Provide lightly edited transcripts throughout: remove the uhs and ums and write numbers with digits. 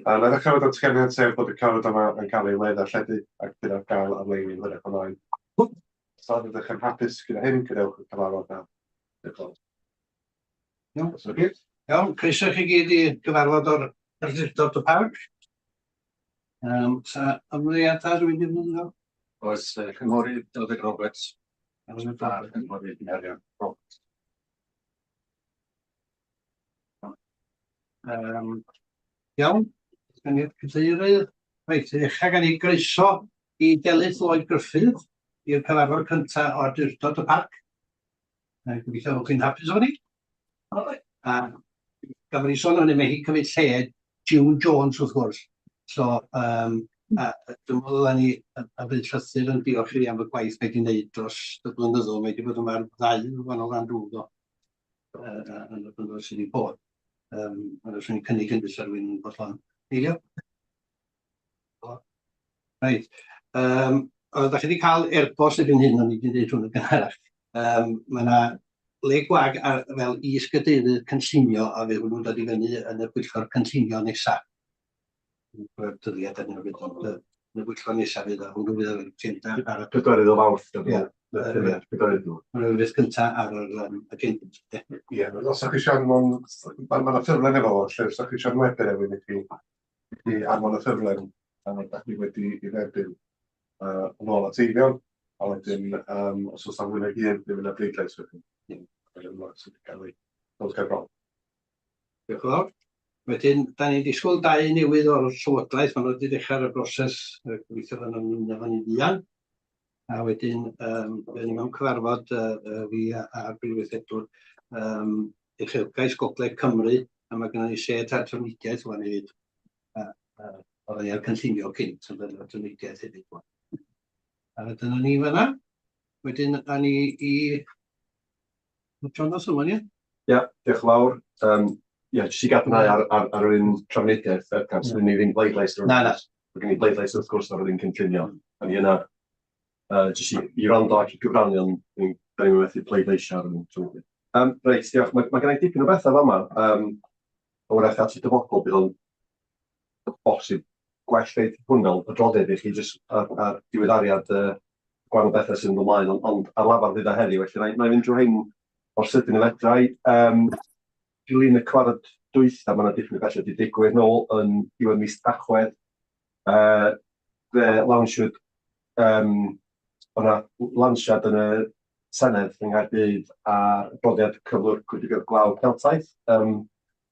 A na ddechrau fod datganiad sef bod y cyfarfod yma yn cael ei le-ddarlledu ac bydd ar gael ar-lein yn hwyrach ymlaen. Os nad ydych yn hapus gyda hyn, gadewch y cyfarfod nawr. Diolch yn fawr. Iawn. Iawn, croeso i chi gyd i gyfarfod o'r Awdurdod y Parc. Um, sa ymwneud rwy'n ddim yn dod? Oes, Cynghorydd Dyfed Roberts a'r Cynghorydd Merion Roberts. Iawn, gan i'r cadeirydd. Reit, i ddechrau gan i groeso i Delyth Lloyd Gruffydd i'r cyfarfod cyntaf o Awdurdod y Parc. Gobeithio bod chi'n hapus efo ni. A gafon ni sôn am hynny, mae hi'n cymryd lle June Jones wrth gwrs. So, um, a dwi'n meddwl ddylen ni a fydd llythyr yn diolch iddi am y gwaith mae wedi wneud dros y blynyddoedd. Mae wedi bod yma ar ddau wahanol ran drwy yn y blynyddoedd sydd wedi bod. Um, ond os i'n cynnig yn fysa rhywun yn bodlon eilio. Reit. Um, oeddech chi wedi cael e-bost erbyn hyn, o'n i wedi dweud hwn yn gynharach. Um, mae yna le gwag ar, fel is-gadeirydd cynllunio a fydd hwnnw'n dod i fyny yn y pwyllgor cynllunio nesaf. Dwi'n dyddiad ar hyn o bryd, ond yn y pwyllgor nesaf fydd o, hwnnw fydd ar yr agenda ar y... Pedwerydd o Fawrth. Ie. Pedwerydd. Hwnnw fydd cyntaf ar yr agenda. Ie, os ydych chi eisiau anfon, mae yna ffurflen efo fo, lle os ydych chi eisiau anwebu rhywun i chi, i anfon y ffurflen a ydych chi wedi i dderbyn yn ôl at Eifion, a wedyn um, os oes am fwy nag un, ddim yna bleidlais wedyn. Ie. Sydd wedi cael ei dod ger bron. Diolch yn fawr. Wedyn, da ni'n disgwyl dau newydd o'r Llywodraeth, maen nhw wedi dechrau ar y broses, gobeithio fyddan nhw'n mynd efo ni'n fuan. A wedyn, um, fydden ni mewn cyfarfod uh, uh, fi a'r Brif Weithredwr um, Uchelgais Gogledd Cymru, a mae gennym ni sedd ar trafnidiaeth wan hefyd. Uh, uh, oedden ni ar cynllunio cynt, ond ar trafnidiaeth hefyd wan. A dyna ni fanna. Wedyn, a ni i Jonathan wan, ie? Ia, diolch yn fawr. Um, ia, jyst i gadarnhau ar, ar, ar yr un trafnidiaeth, er gan yeah. ni ddim bleidlais. Na, na. Mae gen i bleidlais wrth gwrs ar yr un cynllunio. A ni yna, jyst i, i rando ac i gyfrannu, ond da ni'n methu pleidleisio ar yr un trafnidiaeth. Um, reit, diolch. Mae, mae gen i dipyn o bethau fama. Um, a wrach at y dyfodol bydd o'n bosib gwell dweud hwn fel adroddiad i chi jyst ar, ar diweddariad gwahanol bethau sy'n mynd ymlaen, ond, ond ar lafar fydd o heddiw, felly na i, na i fynd drwy rhain mor sydyn y fedra i. Um, dilyn y cyfarfod dwytha, mae yna dipyn o bethau wedi digwydd nôl yn diwedd mis Tachwedd. Fe lawnsiwyd, um, o'na lansiad yn y Senedd yng Nghaerdydd ar adroddiad cyflwr Coedigoedd Glaw Celtaidd. Um,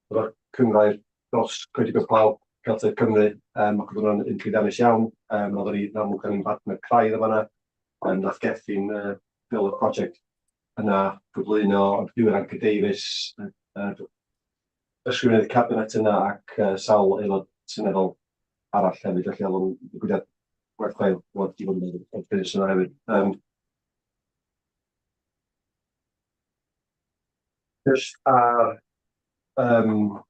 efo'r Cynghrair dros Coedigoedd Glaw Celtaidd Cymru, um, ac oedd hwnna'n un llwyddiannus iawn. Um, oedden ni, yn amlwg, yn partner craidd yma yna. Um, nath Gethin, fel y prosiect yna gyflwyno diwedd Anca Davies, ysgrifennydd cabinet yna ac sawl aelod seneddol arall hefyd, felly oedd o'n ddigwyddiad gwerth chweil bod i fod yn ffodus yna hefyd. Um, Jyst ar um,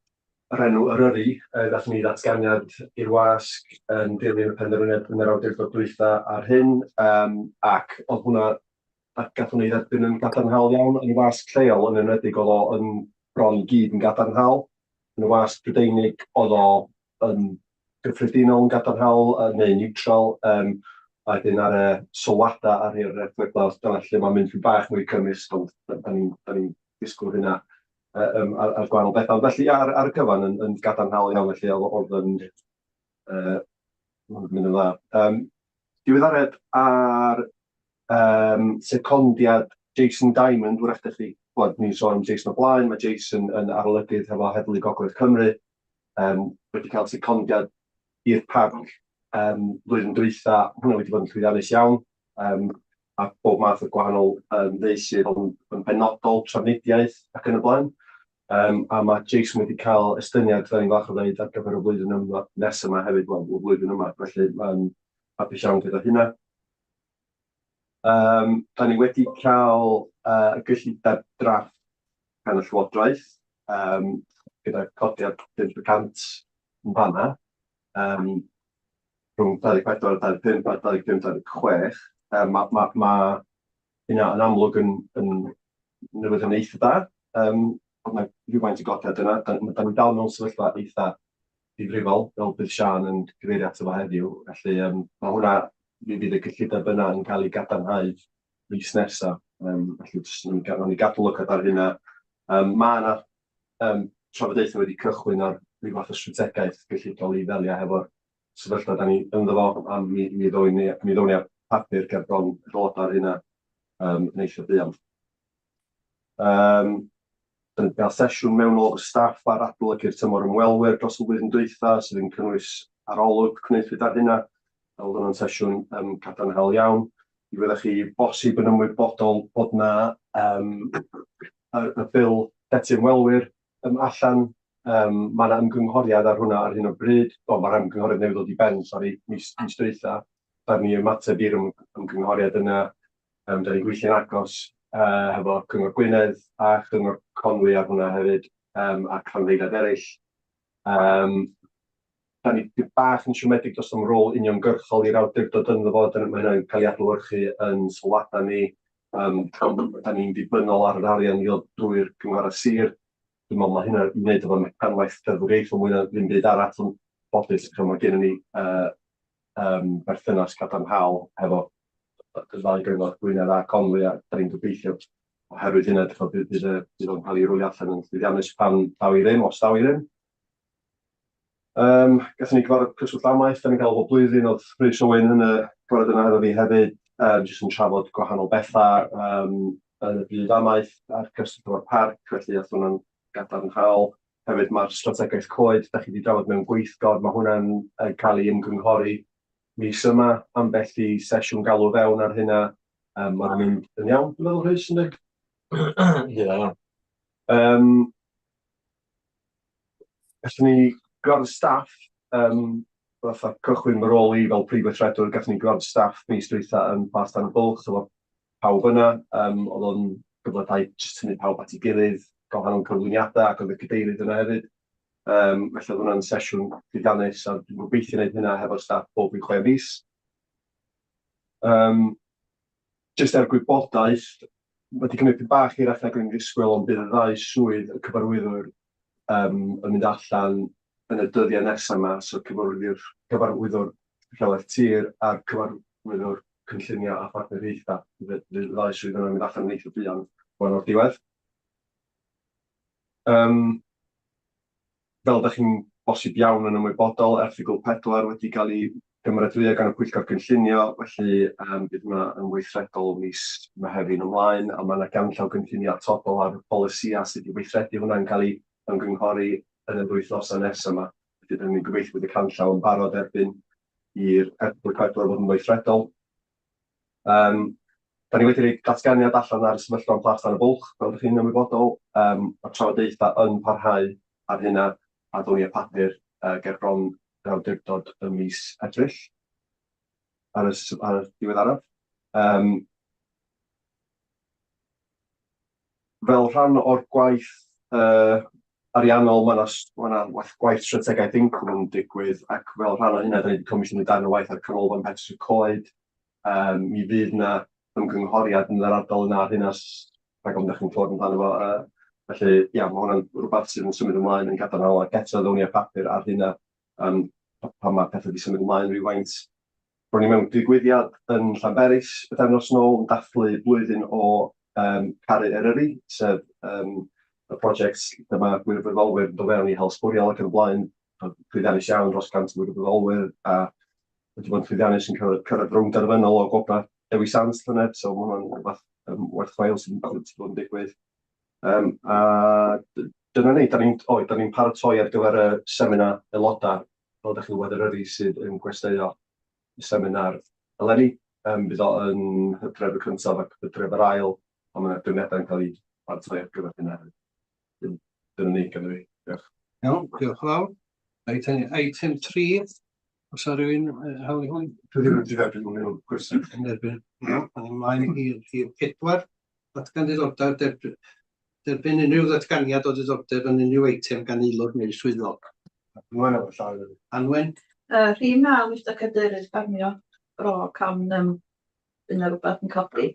yr enw Eryri, ddathon ni ddatganiad i'r wasg yn dilyn y penderfyniad yn yr awdurdod dwytha ar hyn, um, ac oedd hwnna, a gathon ni dderbyn yn gadarnhaol iawn yn y wasg lleol, yn enwedig oedd o yn bron i gyd yn gadarnhaol. Yn y wasg Brydeinig oedd o yn gyffredinol yn gadarnhaol neu neutral, um, a wedyn ar y sylwadau ar i'r erthyglau, dyna lle mae'n mynd rhyw bach mwy cymysg, ond da ni'n da ni disgwyl hynna um, ar, ar gwahanol bethau. Ond felly ar, ar y cyfan yn, yn gadarnhaol iawn, felly oedd, oedd yn mynd yn dda. Um, diweddariad ar um, secondiad Jason Diamond, wrach ydych chi, bod ni'n sôn am Jason o blaen, mae Jason yn arolygydd hefo Heddlu Gogledd Cymru, um, wedi cael secondiad i'r parc um, blwyddyn dwytha, hwnna wedi bod yn llwyddiannus iawn, um, a bob math o gwahanol um, feysydd, ond yn benodol trafnidiaeth ac yn y blaen. Um, a mae Jason wedi cael estyniad, da ni'n falch o ddeud, ar gyfer y flwyddyn yma, nes yma hefyd, wel, y flwyddyn yma, felly mae'n hapus iawn gyda hynna. Um, da ni wedi cael y gyllideb drafft gan y Llywodraeth, um, gyda codiad 5% yn fanna, um, rhwng 24 25 a 25 26. Um, mae ma, ma hynna yn amlwg yn, yn newyddion eitha da. Um, Oedd 'na rhywfaint o godiad yna. Da da ni dal mewn sefyllfa eitha difrifol, fel bydd Siân yn cyfeirio ato fo heddiw. Felly yym ma' hwnna, mi fydd y gyllideb yna yn cael ei gadarnhau mis nesa. Yym felly jyst nawn ni ga- nawn ni gadw lygad ar hynna. Yym ma' 'na yym trafodaethau wedi cychwyn ar ryw fath o strategaeth gyllidol i ddelio hefo'r sefyllfa da ni ynddo fo, a mi mi ddown ni mi ddown ni â papur gerbron yr aelodau ar hynna yym yn eitha buan. Yym, dan ni 'di cael sesiwn mewnol efo staff ar adolygu'r tymor ymwelwyr dros y flwyddyn dwytha, sydd yn cynnwys arolwg gwnaethpwyd ar hynna. Oedd hwnna'n sesiwn yym cadarnhaol iawn. Mi fyddech chi bosib yn ymwybodol bod 'na yym y y bil llety ymwelwyr yym allan. Yym ma' 'na ymgynghoriad ar hwnna ar hyn o bryd. O, ma'r ymgynghoriad newydd ddod i ben, sori, mis mis dwytha. Da ni ymateb i'r ymgynghoriad yna. Yym dan ni'n gweithio'n agos yy hefo Cyngor Gwynedd a Chyngor Conwy ar hwnna hefyd, yym a rhanddeiliaid eraill. Yym dan ni dipyn bach yn siomedig does na'm rôl uniongyrchol i'r awdurdod ynddo fo, dyna ma' hynna'n cael ei adlewyrchu yn sylwadau ni. Yym dan ni'n ddibynnol ar yr arian i ddod drwy'r cynghorau sir. Dwi'n meddwl ma' hynna i wneud efo mecanwaith deddfwriaethol mwy na ddim byd arall, yn ffodus, ch'mo' ma' gennyn ni yy yym berthynas cadarnhaol hefo y ddau gyngor, Gwynedd a Conwy, a dan ni'n gobeithio oherwydd hynna, dych chibod, bydd y bydd o'n cael ei rwlio allan yn llwyddiannus pan ddaw i rym, os daw i rym. Um, gathon ni gyfarfod cyswllt amaeth, da ni'n cael bob blwyddyn, oedd Rhys Owen yn y cyfarfod yna hefo fi hefyd, um, jyst yn trafod gwahanol bethau um, yn y byd amaeth a'r cyswllt efo'r parc, felly oedd hwnna'n gadarnhaol. Hefyd mae'r strategaeth coed, da chi wedi drafod mewn gweithgor, mae hwnna'n cael ei ymgynghori mis yma, ambell i sesiwn galw fewn ar hynna. Um, Mae'n mynd yn iawn, dwi'n meddwl, Rhys, ynddi? Ie, iawn. Um, Gallwn ni gweld staff, um, fatha cychwyn fy rôl i fel prif weithredwr, gallwn ni gweld staff mis dwytha yn Plas Dan y Bwlch, efo pawb yna. Um, oedd o'n gyfle da i jyst tynnu pawb at ei gilydd, gwahanol cyflwyniadau, ac oedd y cadeirydd yna hefyd. Yym felly oedd hwnna'n sesiwn llwyddiannus a dwi'n gobeithio wneud hynna hefo'r staff bob ryw chwe mis. Yym jyst er gwybodaeth, mae 'di cymryd tipyn bach hirach nag o'n i'n ddisgwyl, ond bydd y ddau swydd y cyfarwyddwr yym yn mynd allan yn y dyddiau nesaf 'ma, so cyfarwyddwr cyfarwyddwr rheolaeth tir a'r cyfarwyddwr cynllunio a phartneriaethau. Fydd y ddau swydd yna'n mynd allan yn eitha buan rŵan o'r diwedd. Yym, fel dach chi'n bosib iawn yn ymwybodol, erthygl 4 wedi cael ei gymeradwyo gan y Pwyllgor Cynllunio, felly yym bydd hwnna yn weithredol mis Mehefin ymlaen, a ma' 'na ganllaw gynllunio atodol ar y polisïau sut i weithredu hwnna yn cael ei ymgynghori yn yr wythnosau nesaf yma. Felly dan ni'n gobeithio bod y canllaw yn barod erbyn i'r erthygl 4 fod yn weithredol. Yym, da ni wedi rhoi datganiad allan ar y sefyllfa yn Plas Dan y Bwlch, fel ydych chi'n ymwybodol. Yym, mae'r trafodaethau yn parhau ar hynna, a ddown ni â papur yy gerbron yr awdurdod ym mis Ebrill ar y s- ar y diweddaraf. Yym. Fel rhan o'r gwaith yy ariannol, ma' 'na s- ma' 'na waith gwaith strategaeth incwm yn digwydd, ac fel rhan o hynna, dan ni 'di comisiynu darn o waith ar Canolfan Betws y Coed. Yym mi fydd 'na ymgynghoriad yn yr ardal yna ar hynna, rhag ofn dach chi'n clywed amdano fo. Yy felly ia, ma' hwnna'n rywbeth sydd yn symud ymlaen yn gadarnhaol, ac eto ddown ni â papur ar hynna yym pan ma' petha 'di symud ymlaen rywfaint. Ro'n i mewn digwyddiad yn Llanberis bythefnos nôl yn dathlu blwyddyn o yym Caru Eryri, sef yym y prosiect lle ma' gwirfoddolwyr yn dod fewn i hel sbwriel ac yn y blaen. Llwyddiannus iawn, dros 100 o wirfoddolwyr, a wedi bod yn llwyddiannus yn cyrraedd cyrraedd rownd derfynol o Gwobrau Dewi Sant llynedd, so ma' hwnna'n rywbeth yym werth chweil sydd wedi bod yn digwydd. Yym a dyna ni, dan ni'n o, dan ni'n paratoi ar gyfer y seminar aelodau, fel dach chi'n gwybod, Eryri sydd yn gwesteio y seminar eleni. Yym bydd o yn Hydref y cyntaf ac Hydref yr ail, a ma' 'na drefniadau'n cael eu paratoi ar gyfer hynna hefyd. Dyna ni ganddo fi. Diolch. Iawn, diolch yn fawr. Reit, eitem 3, os yna rhywun hawl i hwn? Dwi ddim wedi derbyn unrhyw gwestiwn. Yn derbyn. Iawn, awn ni ymlaen i'r rhif 4, datgan diddordeb, derbyn unrhyw ddatganiad o ddiddordeb yn unrhyw eitem gan aelod neu swyddog. Anwen efo llaw i fyny. Anwen? Rhif 9, Mister Cadeirydd, ffarmio bro cam bydd 'na rwbath yn codi.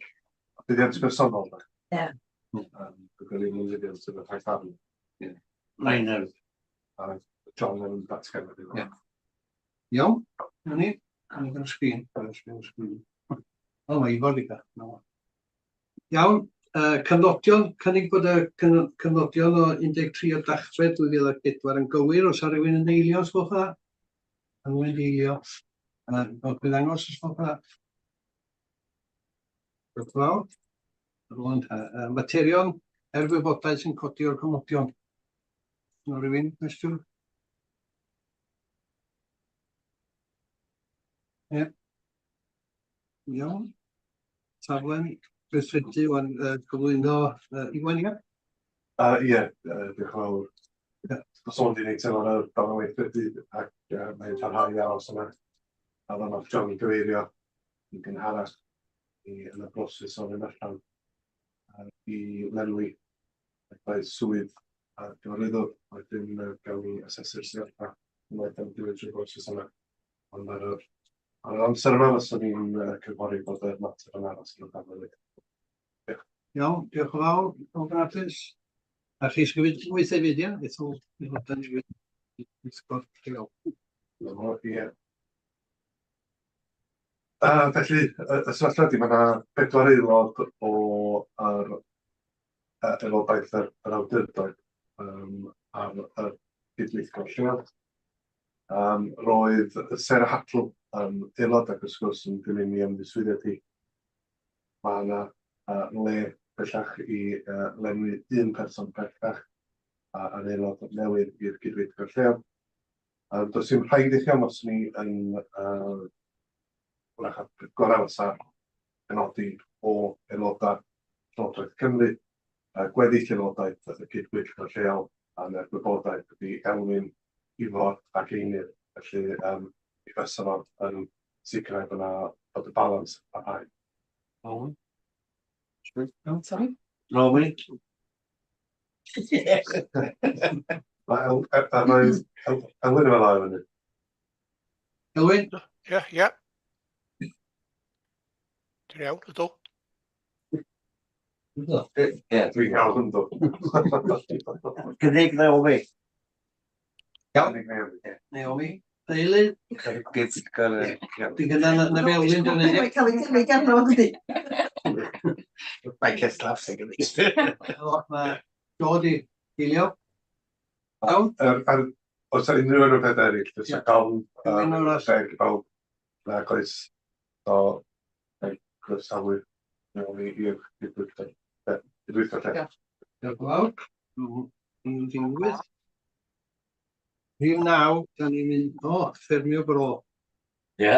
Buddiant personol, de? Ie. Dwi'n gweld un buddiant yn y rhai ffarm. Ie. Rhain hefyd. A John yn datgan wedyn. Ie. Iawn, na ni. Yn y sgrin, ar y sgrin, sgrin. O, mae Ifor di gael. No. Iawn, cyfnodion, cynnig bod y cyfnodion o 13 o Dachwedd 2004 yn gywir. Os a rhywun yn eilio, os gwelwch dda? Rhywun yn eilio. Gwelwch chi ddangos, os gwelwch dda? Diolch yn fawr. Rwan, materion er gwybodaeth sy'n codi o'r cofnodion. Yna rhywun cwestiwn? Ie. Iawn. Taflen gweithredu wan cyflwyno Iwan, ia? Ie, diolch yn fawr. Ie. Sôn di wneud sylw ar y darn o weithredu ac mae'n parhau i aros yna. A fel nath John gyfeirio yn gynharach i yn y broses o fynd allan i lenwi effaith swydd a gyfarwyddwr, wedyn gawn ni asesu'r sefyllfa unwaith am diwedd trwy'r broses yna. Ond ar yr, ar yr amser yma, fyswn i'n cynghori bod y mater yn aros yn y darn hefyd. Diolch. Iawn, diolch yn fawr, Morgan Artis. A chi sy'n gyfyd wyth hefyd, ia? Ethol aelodau newydd i bwyllgor lleol. Ie. Felly, y sefyllfa ydy, mae yna bedwar aelod o yr aelodaeth yr, yr awdurdod ar y cydweithgor lleol. Roedd Sarah Hattle yn aelod ac wrth gwrs yn dilyn i ymddiswyddiad hi. Mae yna le bellach i lenwi un person bellach yn aelod newydd i'r cydweithgor lleol. Does dim rhaid i chi ond os ni yn hwyrach y peth gorau fysa penodi o aelodau Llywodraeth Cymru, gweddill aelodaeth y cyd-bwyllgor lleol a neu'r gwybodaeth ydy Elwyn, Ifor ac Einir. Felly um, mi fysa fo yn sicrhau bod 'na bod y balans yn parhau. Iawn. Sorry. Naomi. Mae mae Elwyn efo law i fyny. Elwyn? Ie, ie. Dwi'n iawn, ydw. Ie, dwi'n iawn yndw. Cynnig Naomi. Iawn. Naomi. Deulu. Dwi'n gyda na fel Elwyn dwi'n ei. Mae'n cael ei gymryd arno fo, dydi? Mae Ceslav sy'n gymryd. Mae Jo di eilio. Iawn. Er, oes 'na unrhyw enw peth eraill, jyst Ie. rhag ofn, Unrhyw enw arall? deg i bawb. Nag oes. So, nai groesawu Naomi i'r cydweithio. Cydweithio lle. Diolch yn fawr. Dwi'n ddiwydd. Rhif 9, da ni'n mynd, o, ffermio bro. Ie.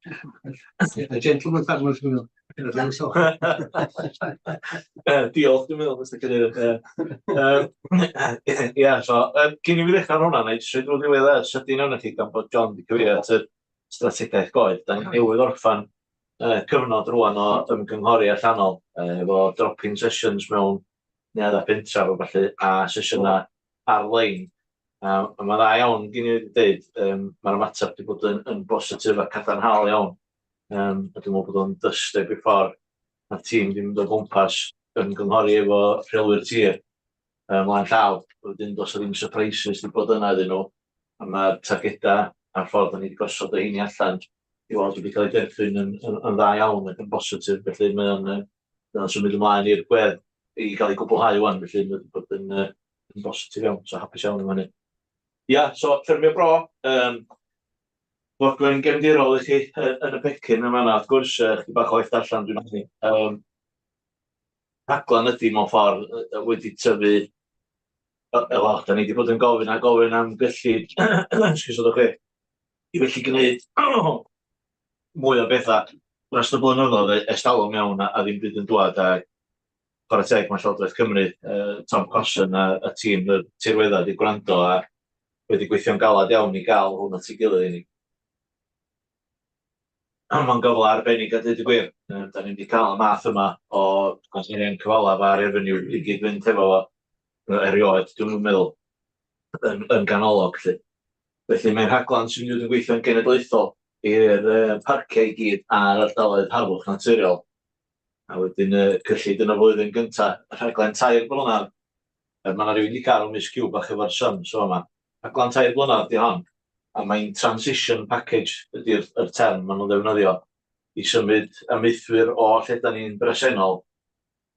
A gentleman farmer, dwi'n meddwl. Diolch, dwi'n meddwl, Mr Cadeirydd. Ie, so, cyn i fi ddechrau ar hwnna, na i jyst rhaid rhyw ddiwedd sydyn iawn i chi gan bod John wedi cyfeirio at y strategaeth goed. Da ni'n newydd orffan cyfnod rwan o ymgynghori allanol, efo drop-in sessions mewn neuaddau pentref a ballu, a sesiynau ar-lein. A mae'n dda iawn, gyn i dweud, mae'r ymateb wedi bod yn bositif a cadarnhaol iawn. A dwi'n meddwl bod o'n dysteb i'r ffordd mae'r tîm wedi mynd o gwmpas yn gynghori efo rheolwyr tir ymlaen llaw. Wedyn does 'na ddim surprises wedi bod yna iddyn nhw. A mae'r targedau a'r ffordd da ni wedi gosod y heini allan i weld wedi cael ei derbyn yn dda iawn ac yn bositif. Felly mae o'n mae o'n symud ymlaen i'r gwedd i gael ei gwblhau wan. Felly mae wedi bod yn bositif iawn. So hapus iawn am hynny. Ia, so Ffermio Bro, ddogfen gefndirol i chi yn y pecyn yma yna, wrth gwrs, chdi bach o waith darllen dwi'n meddwl. Rhaglen ydy mewn ffordd wedi tyfu, wel, da ni wedi bod yn gofyn a gofyn am gyllid, esgusodwch chi, i felly gwneud mwy o bethau dros y blynyddoedd ers talwm iawn a ddim byd yn dŵad a chwarae teg mae Llywodraeth Cymru, Tom Cosson a tîm y tirweddau wedi gwrando a wedi gweithio'n galad iawn i gael hwn at ei gilydd i ni. Mae'n gyfle arbennig a dweud y gwir. Da ni'n wedi cael y math yma o arian cyfalaf a revenue i gyd fynd efo fo erioed, dwi'n meddwl, yn ganolog. Lly. Felly mae'n rhaglen sy'n mynd i fod yn gweithio'n genedlaethol i'r parciau i gyd a'r ardaloedd harddwch naturiol. A wedyn cyllid yn y flwyddyn gyntaf, y rhaglen 3 blynedd. Ma' 'na rywun 'di ca'l miscue bach efo'r sums yn fa'ma. Rhaglan 3 blynedd 'di hon, a mae'n transition package ydi'r yr term ma' nhw'n ddefnyddio i symud amaethwyr o lle 'dan ni'n bresennol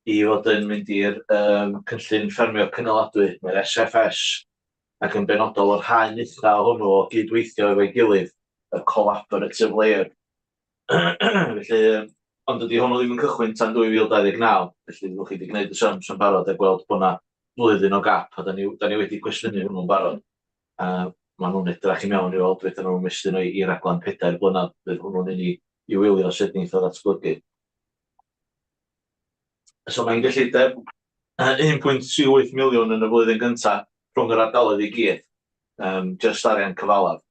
i fod yn mynd i'r yym cynllun ffermio cynaladwy, neu'r SFS, ac yn benodol yr haen ucha o hwnnw o gydweithio efo'i gilydd, y collaborative layer. Felly, yym, ond dydy hwnnw ddim yn cychwyn tan 2029, felly fyddwch chi wedi gwneud y sums yn barod a gweld bod 'na flwyddyn o gap, a da ni, da ni wedi cwestiynu hwnnw'n barod. A maen nhw'n edrach i mewn i weld fedrwn nhw ymestyn o i raglen 4 blynedd, fydd hwnnw'n un i wylio sut neith o ddatblygu. So mae'n gyllideb 1.38 miliwn yn y flwyddyn gyntaf rhwng yr ardaloedd i gyd, just arian cyfalaf.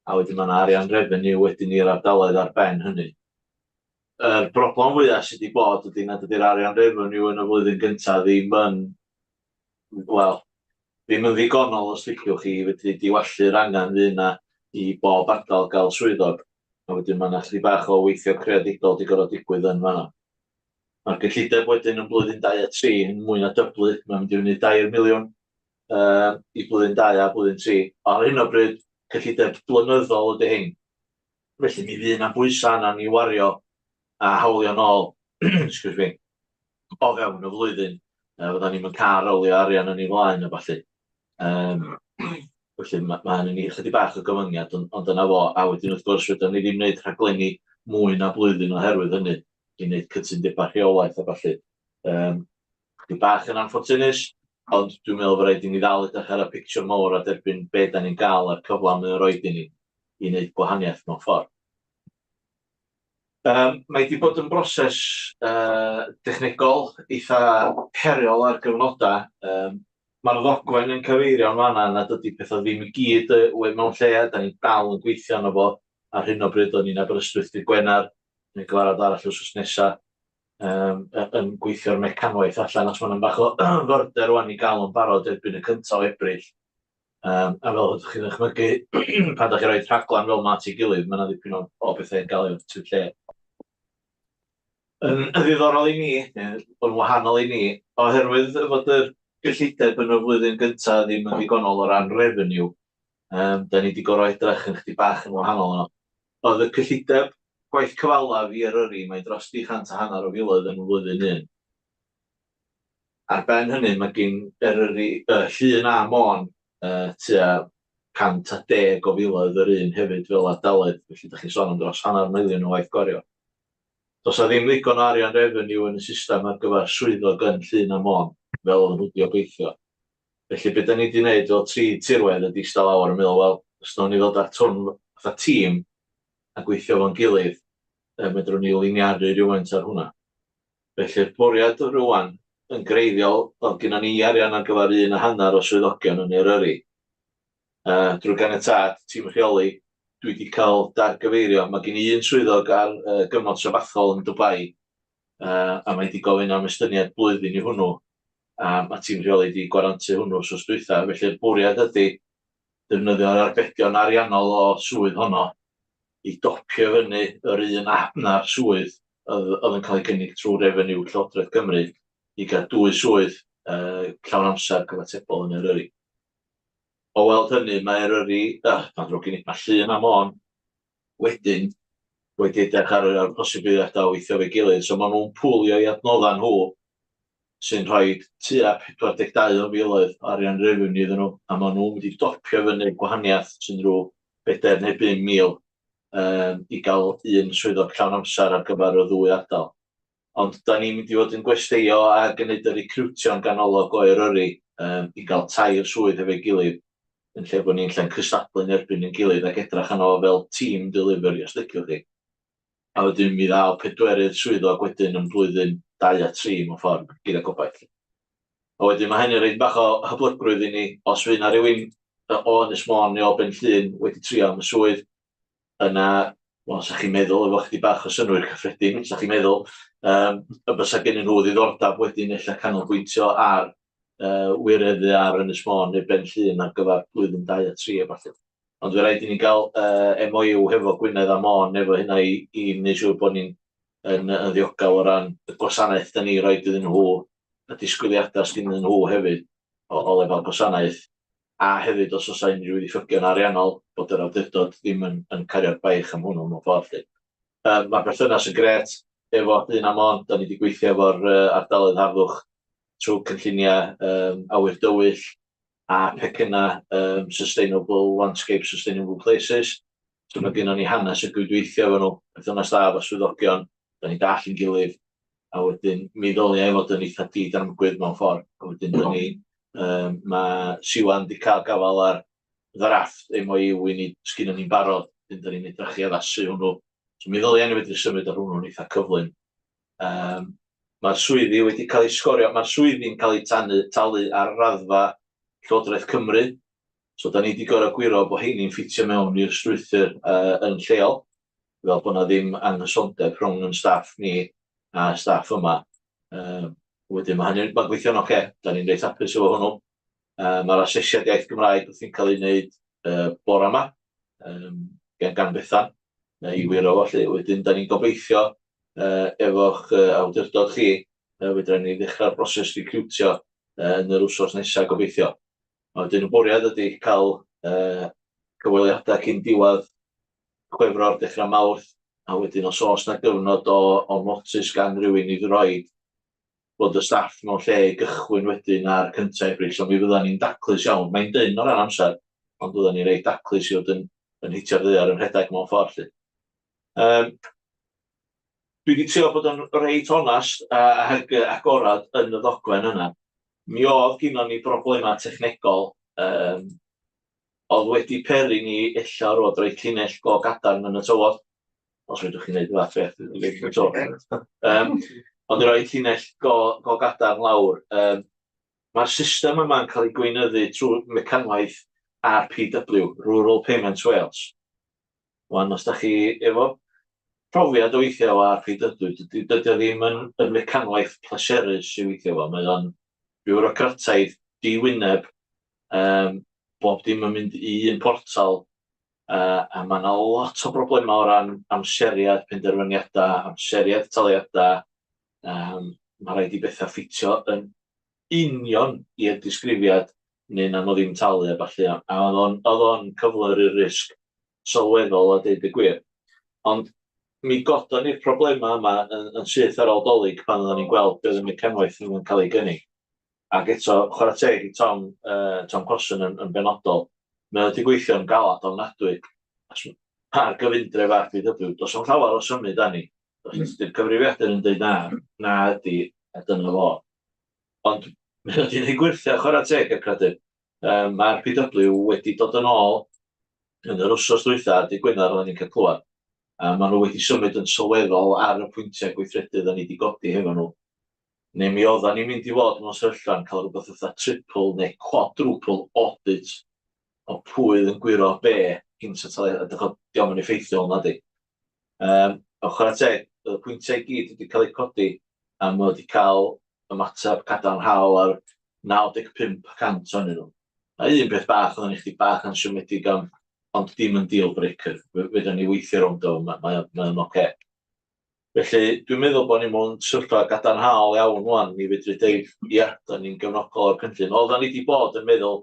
A wedyn mae yna arian revenue wedyn i'r ardaloedd ar ben hynny. Yr broblem fwyaf sydd wedi bod ydy nad ydy'r arian revenue yn y flwyddyn gyntaf ddim yn, wel, ddim yn ddigonol os liciwch chi i fedru diwallu'r angen fydd yna i bob ardal gael swyddog. A wedyn mae yna chydig bach o weithio creadigol 'di gorfod digwydd yn fan'na. Mae'r gyllideb wedyn yn blwyddyn 2 a 3 yn mwy na dyblu, mae'n mynd i fyny 2 miliwn i blwyddyn 2 a blwyddyn 3. Ar hyn o bryd, cyllideb blynyddol ydy hein. Felly mi fydd 'na bwysau arna ni wario a hawlio nôl, excuse me, o fewn y flwyddyn. Fydda ni'm yn cael rolio arian yn ei flaen a ballu. Felly ma' hynny'n ni chydig bach o gyfyngiad, ond dyna fo. A wedyn wrth gwrs fedrwn ni ddim wneud rhaglenni mwy na blwyddyn oherwydd hynny, i wneud cytundebau rheolaeth a ballu. Chydig bach yn anffortunus, ond dwi'n meddwl bod rhaid i ni ddal edrych ar y pictiwr mawr a derbyn be da ni'n gael a'r cyfle mae o'n roid i ni i wneud gwahaniaeth mewn ffordd. Mae wedi bod yn broses dechnegol eitha heriol ar gyfnodau. Mae'r ddogfen yn cyfeirio'n fanna nad ydy pethau ddim i gyd mewn lle, da ni'n dal yn gweithio arno fo ar hyn o bryd. O'n i'n Aberystwyth dydd Gwener, neu gyfarfod arall wythnos nesaf, yn gweithio'r mecanwaith allan, achos mae'n bach o fyrder rwan i gael o'n barod erbyn y 1 o Ebrill. A fel ydych chi'n ddychmygu, pan ydych chi'n rhoi rhaglen fel 'ma at ei gilydd, mae yna ddipyn o bethau yn gael eu trwy lle. Yn ddiddorol i ni, neu yn wahanol i ni, oherwydd fod yr gyllideb yn y flwyddyn gyntaf ddim yn ddigonol o ran revenue, da ni wedi gorfod edrych yn chydig bach yn wahanol yno. Oedd y cyllideb gwaith cyfalaf i Eryri, mae dros 350 o filoedd yn y flwyddyn un. Ar ben hynny, mae gin Eryri, Llŷn a Môn tua 110 o filoedd yr un hefyd fel ardaloedd, felly dach chi'n sôn am dros hanner miliwn o waith gwario. Does 'na ddim ddigon o arian revenue yn y system ar gyfer swyddog yn Llŷn a Môn, fel oedden nhw wedi obeithio. Felly be da ni wedi wneud fel tri tirwedd ydy eistedd lawr a meddwl, wel, os wnawn ni ddod â'r twrn fatha tîm a gweithio fo'n gilydd, medrwn ni liniaru rhywfaint ar hwnna. Felly'r bwriad rŵan, yn greiddiol, oedd gynnon ni arian ar gyfer un a hanner o swyddogion yn Eryri. Drwy ganiatâd tîm rheoli, dwi wedi cael dargyfeirio. Mae gen i un swyddog ar gyfnod sabathol yn Dubai, a mae wedi gofyn am estyniad blwyddyn i hwnnw, a mae tîm rheoli wedi gwarantu hwnnw wsos dwytha. Felly'r bwriad ydy defnyddio'r arbedion ariannol o swydd honno i dopio fyny yr un hanner swydd oedd yn cael ei gynnig trwy refeniw Llywodraeth Cymru i gael dwy swydd llawn amser cyfatebol yn Eryri. O weld hynny, mae Eryri, mae'n ddrwg gen i, mae Llŷn a Môn wedyn wedi edrych ar yr posibiliadau o weithio efo'i gilydd, so maen nhw'n pwlio eu adnoddau nhw sy'n rhoi tua 42 o filoedd o arian revenue iddyn nhw, a maen nhw'n mynd i dopio fyny gwahaniaeth sy'n rhyw 4 neu 5 mil i gael un swyddog llawn amser ar gyfer y ddwy ardal. Ond da ni'n mynd i fod yn gwesteio ac yn neud y recriwtio'n ganolog o Eryri i gael tair swydd hefo'i gilydd yn lle bod ni'n lle'n cystadlu yn erbyn ein gilydd ac edrach arno fo fel team delivery os liciwch chi. A wedyn mi ddaw pedwerydd swyddog wedyn yn blwyddyn 2 a 3 mewn ffordd, gyda gobaith. A wedyn mae hynny'n rhaid bach o hyblygrwydd i ni, os fydd 'na rywun o Ynys Môn neu o Ben Llŷn wedi trio am y swydd, yna, wel, 'sa chi'n meddwl, efo chydig bach o synnwyr cyffredin, 'sa chi'n meddwl, y bysa gennyn nhw ddiddordeb wedyn ella canolbwyntio ar wireddu ar Ynys Môn neu Ben Llŷn ar gyfer blwyddyn 2 a 3 a ballu. Ond fe rhaid i ni gael MOU hefo Gwynedd a Môn efo hynna i wneud siŵr bod ni'n yn ddiogel o ran y gwasanaeth da ni roed iddyn nhw, y disgwyliadau sydd gennyn nhw hefyd. o lefel gwasanaeth, a hefyd os oes unrhyw ddiffygion ariannol, bod yr awdurdod ddim yn cario'r baich am hwnnw mewn ffordd 'lly. Mae'r berthynas yn grêt efo Dyn a Môn, da ni wedi gweithio efo'r ardaloedd harddwch trwy cynlluniau awyr dywyll a pecynnau Sustainable Landscape, Sustainable Places. So mae gennym ni hanes y gydweithio efo nhw, perthynas dda efo swyddogion, da ni'n dall yn gilydd, a wedyn mi ddylia i fod yn eitha di-dramgwydd mewn ffordd. A wedyn da ni, mae Siwan wedi cael gafal ar ddrafft MOU i ni, sgynnon ni'n barod, wedyn da ni'n edrych i addasu hwnnw. So mi ddylia ni fedru symud ar hwnnw'n eitha cyflym. Mae'r swyddi wedi cael eu sgorio, mae'r swyddi'n cael eu tanu, talu ar raddfa Llywodraeth Cymru, so da ni wedi gorfod gwiro bod heini'n ffitio mewn i'r strwythur yn lleol, fel bod 'na ddim anghysondeb rhwng yn staff ni a staff yma. Wedyn mae hynny'n, mae'n gweithio'n ocê, da ni'n reit hapus efo hwnnw. Mae'r asesiad iaith Gymraeg wrthi'n cael ei wneud bore yma gan Bethan i wiro fo 'lly. Wedyn da ni'n gobeithio efo'ch awdurdod chi, fedra ni ddechrau'r broses recriwtio yn yr wsos nesaf gobeithio. A wedyn y bwriad ydy cael cyfweliadau cyn diwedd Chwefror, dechrau Mawrth, a wedyn os oes 'na gyfnod o notice gan rywun i roid bod y staff mewn lle i gychwyn wedyn ar 1 Ebrill, so mi fyddan ni'n daclus iawn. Mae'n dynn o ran amser, ond fyddan ni'n reit daclus i fod yn hitio'r ddaear yn rhedeg mewn ffordd 'lly. Dwi wedi trio bod yn reit onast ac agorad yn y ddogfen yna. Mi oedd gynnon ni broblemau technegol oedd wedi peri ni ella orfod rhoi llinell go gadarn yn y tywod. Os fedrwch chi wneud y fath beth yn y tywod. Ond i roi llinell go gadarn lawr. Mae'r system yma'n cael ei gweinyddu trwy mecanwaith RPW, Rural Payments Wales. Wan, os da chi efo profiad o weithio efo RPW, dydy o ddim yn mecanwaith pleserus i weithio efo. Mae o'n biwrocrataidd, di-wyneb, bob dim yn mynd i un portal, a mae yna lot o broblemau o ran amseriad penderfyniadau, amseriad taliadau. Mae rhaid i bethau ffitio yn union i'r disgrifiad neu na nhw ddim talu a ballu. A oedd o'n cyflyru'r risg sylweddol a deud y gwir. Ond mi godon ni'r problemau yma yn syth ar ôl Dolig pan oedden ni'n gweld beth oedd y mecanwaith yn cael ei gynnig. Ac eto, chwarae teg i Tom Crossan yn benodol, mae wedi gweithio'n galad ofnadwy. Ar gyfundref RPW, does o'n llawer o symud ani. Os ydy'r cyfrifiadur yn dweud na, na ydy, a dyna fo. Ond mae wedi gwneud gwyrthiau, chwarae teg, a credu. Mae RPW wedi dod yn ôl yn yr wsos dwytha, dydd Gwener oedden ni'n cael clywed. A maen nhw wedi symud yn sylweddol ar y pwyntiau gweithredu oedden ni wedi godi hefo nhw. Neu mi oedden ni'n mynd i fod mewn sefyllfa yn cael rhywbeth fatha triple neu quadruple audit o pwy oedd yn gwiro be cyn setliad, a dych chi'n yn effeithiol na di. O chwarae teg, y pwyntiau i gyd wedi cael eu codi a mae wedi cael ymateb cadarnhaol ar 95% ohonyn nhw. A un peth bach oedden ni chdi bach yn siomedig am, ond dim yn deal breaker. Fedrwn ni weithio rownd o, mae o'n oce. Felly dwi'n meddwl bod ni mewn sefyllfa gadarnhaol iawn wan i fedru deud, ia, da ni'n gefnogol o'r cynllun. Oedden ni wedi bod yn meddwl,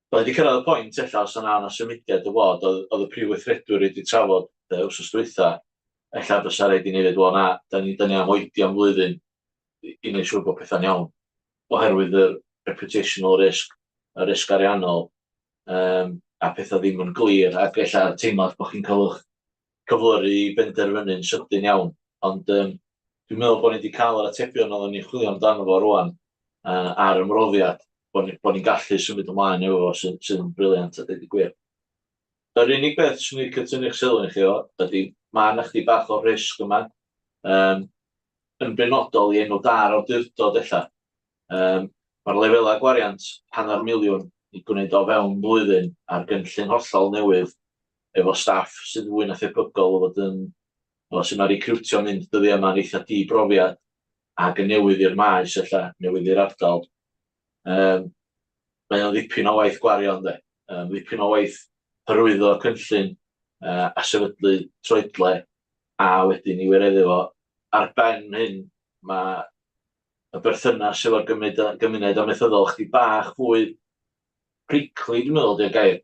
da ni wedi cyrraedd y pwynt ella os yna symudiad o fod, oedd y prif weithredwyr wedi trafod wsos dwytha, ella fysa rhaid i ni ddweud, wel na, da ni am oedi am flwyddyn i wneud siŵr bod pethau'n iawn, oherwydd yr reputational risk, y risg ariannol, a pethau ddim yn glir, ac ella teimlad bod chi'n cael eich cyflyru i benderfynu'n sydyn iawn. Ond dwi'n meddwl bod ni wedi cael yr atebion oedden ni'n chwilio amdano fo rwan a'r ymroddiad, bod ni'n gallu symud ymlaen efo fo sydd yn brilliant a dweud y gwir. Yr unig beth swn i'n licio tynnu'ch sylw i chi o ydy mae yna chdi bach o risg yma, yn benodol i enw da'r awdurdod ella. Mae'r lefelau gwariant 500,000 i gwneud o fewn blwyddyn ar gynllun hollol newydd efo staff sydd fwy na thebygol o fod yn, o, sydd mae recrwtio mynd dyddiau yma'n eitha di-brofiad ac yn newydd i'r maes ella, newydd i'r ardal. Mae o'n ddipyn o waith gwario ynddo. Ddipyn o waith hyrwyddo cynllun a sefydlu troedle a wedyn i wireddu fo. Ar ben hyn, mae y berthynas efo'r gymuned, gymuned amaethyddol chdi bach fwy prickly, dwi'n meddwl, di'r gair.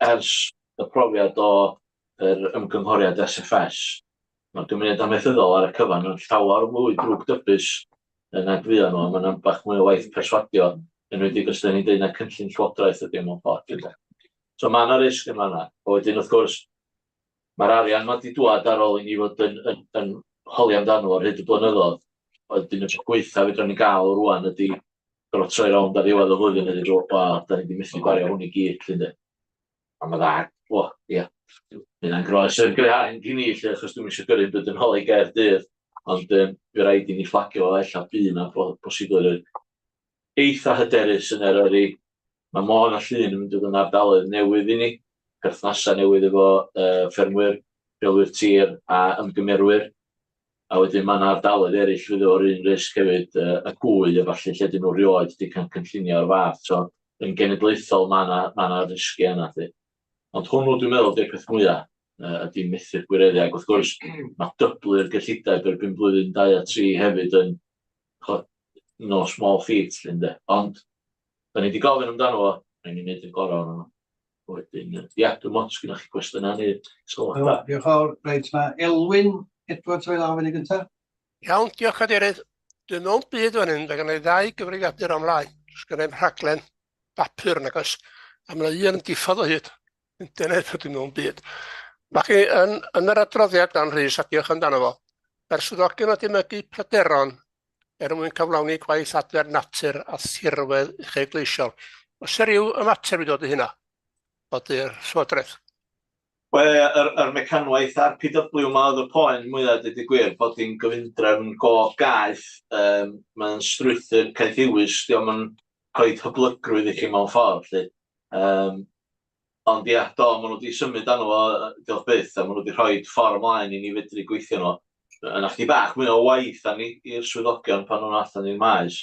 Ers y profiad o yr ymgynghoriad SFS, mae'r gymuned amaethyddol ar y cyfan yn llawer mwy drwgdybus nag fuon nhw, a mae yna bach mwy o waith perswadio, yn enwedig os da ni'n dweud na cynllun llywodraeth ydy o mewn ffordd. Ynde. So mae yna risg yn fanna. A wedyn, wrth gwrs, mae'r arian ma di dŵad ar ôl i ni fod yn, yn, yn holi amdano ar hyd y blynyddoedd. Wedyn y peth gwaetha fedrwn ni gael rwan ydy gorfod troi rownd ar ddiwedd y flwyddyn a dweud, o, wel, da ni wedi methu gwario hwn i gyd, lly, ynde. A mae dda, o, ia. Hynna'n groes i'r graen gyn i, lle, achos dwi'm eisiau gyrru byd yn ôl i Gaerdydd. Ond um, fe rhaid i ni fflagio fo, ella bydd yna posibilrwydd eitha hyderus yn Eryri. Mae Môn a Llŷn yn mynd i fod yn ardaloedd newydd i ni, perthnasau newydd efo uh, ffermwyr, rheolwyr tir a ymgymerwyr. A wedyn mae yna ardaloedd eraill fydd o'r un risg hefyd, uh, y gwy a falle lle dyn nhw rioed wedi cael cynllunio o'r fath. So, yn genedlaethol mae yna, mae yna risgiau yna. Lly. Ond hwnnw dwi'n meddwl di'r peth mwyaf uh, ydy methu'r gwireddu. Ac wrth gwrs, mae dyblu'r gyllideb erbyn blwyddyn 2 a 3 hefyd yn chod, no small feat, lly, ynde. Ond, da ni wedi gofyn amdano fo, rhaid ni wneud y gorau ohono fo. Wedyn, ia, dwi'n modd os gennych chi gwestiynau neu sylwadau. Diolch yn fawr. Reit, mae Elwyn Edwards o'i law fyny gyntaf. Iawn, diolch cadeirydd. Dwi'n mewn byd fan hyn, mae gen i ddau gyfrifiadur o'm mlaen. Does gen i'm rhaglen bapur nag oes. A mae yna un yn diffodd o hyd. Dyna beth dwi'n mewn byd. Mae chi yn, yn yr adroddiad gan Rhys, a diolch amdano fo, mae'r swyddogion wedi mygu pryderon er mwyn cyflawni gwaith adfer natur a thirwedd uchelgeisiol. Oes 'na ryw ymateb i dod i hynna o du'r Llywodraeth? Wel, yr, yr mecanwaith a'r PW ma oedd y poen mwyaf, dweud y gwir, bod hi'n gyfundrefn go gaeth, um, mae'n strwythur caethiwus, diolch yn rhoi hyblygrwydd i chi mewn ffordd, lly. Um, Ond ia, do, maen nhw wedi symud arno fo, diolch byth, a maen nhw wedi rhoi ffordd ymlaen i ni fedru gweithio nhw. Yna chdi bach mwy o waith arni i'r swyddogion pan nhw'n allan i'r maes,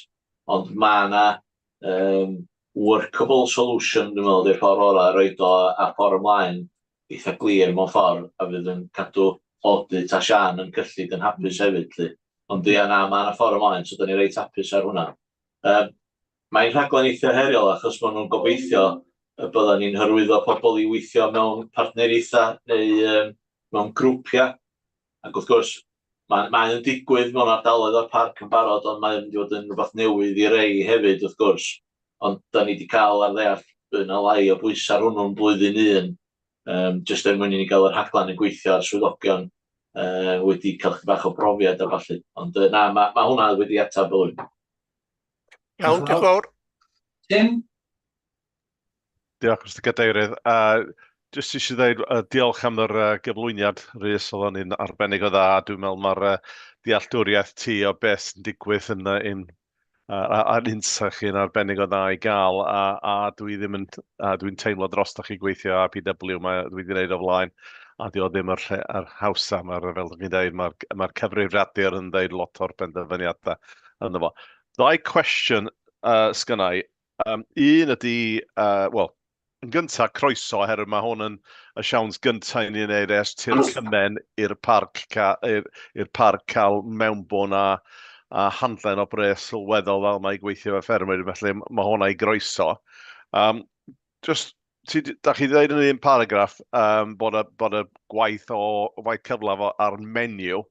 ond mae yna um, workable solution, dwi'n meddwl, di'r ffordd orau, roed o ar ffordd ymlaen eitha glir mewn ffordd, a fydd yn cadw audit a Sian yn cyllid yn hapus hefyd, lly. Ond ia, na, mae yna ffordd ymlaen, so da ni reit hapus ar hwnna. Um, Mae'n rhaglen eitha heriol achos maen nhw'n gobeithio y byddan ni'n hyrwyddo pobl i weithio mewn partneriaethau neu um, mewn grwpiau. Ac wrth gwrs, mae, mae yn digwydd mewn ardaloedd o'r parc yn barod, ond mae'n mynd i fod yn rhywbeth newydd i rei hefyd, wrth gwrs. Ond da ni wedi cael ar ddeall bydd yna lai o bwysau ar hwnnw'n blwyddyn un, um, jyst er mwyn i ni gael y rhaglen yn gweithio ar swyddogion uh, wedi cael chydig bach o brofiad a falle. Ond uh, na, mae, mae hwnna wedi atab fwy. Iawn, diolch yn fawr. Tim? Diolch, Mr Cadeirydd. Uh, jyst eisiau dweud uh, diolch am yr uh, gyflwyniad, Rhys, oedd o'n un arbennig o dda. Dwi'n meddwl mae'r uh, dealltwriaeth ti o beth sy'n digwydd yn, uh, in, uh, a'r unsa chi yn arbennig o dda i gael, a, a dwi ddim yn, a dwi'n teimlo dros chi gweithio ar PW, mae, dwi wedi gwneud o flaen, a di o ddim yr, lle, yr hawsa, mae'r, fel ydych chi'n dweud, mae'r mae cyfrifiadur yn dweud lot o'r benderfyniadau ynddo fo. Ddau cwestiwn uh, sgynna i. Un ydy, uh, wel, yn gyntaf, croeso, oherwydd mae hwn yn y siawns gyntaf i ni wneud ers Tir Cymen i'r parc, i'r parc cael mewnbwn a, a handlen o bres sylweddol fel mae gweithio efo ffermwyr, felly mae hwnna i groeso. Um, just, ti, da chi wedi dweud yn un paragraff um, bod, y, bod y gwaith o waith cyflaf ar menu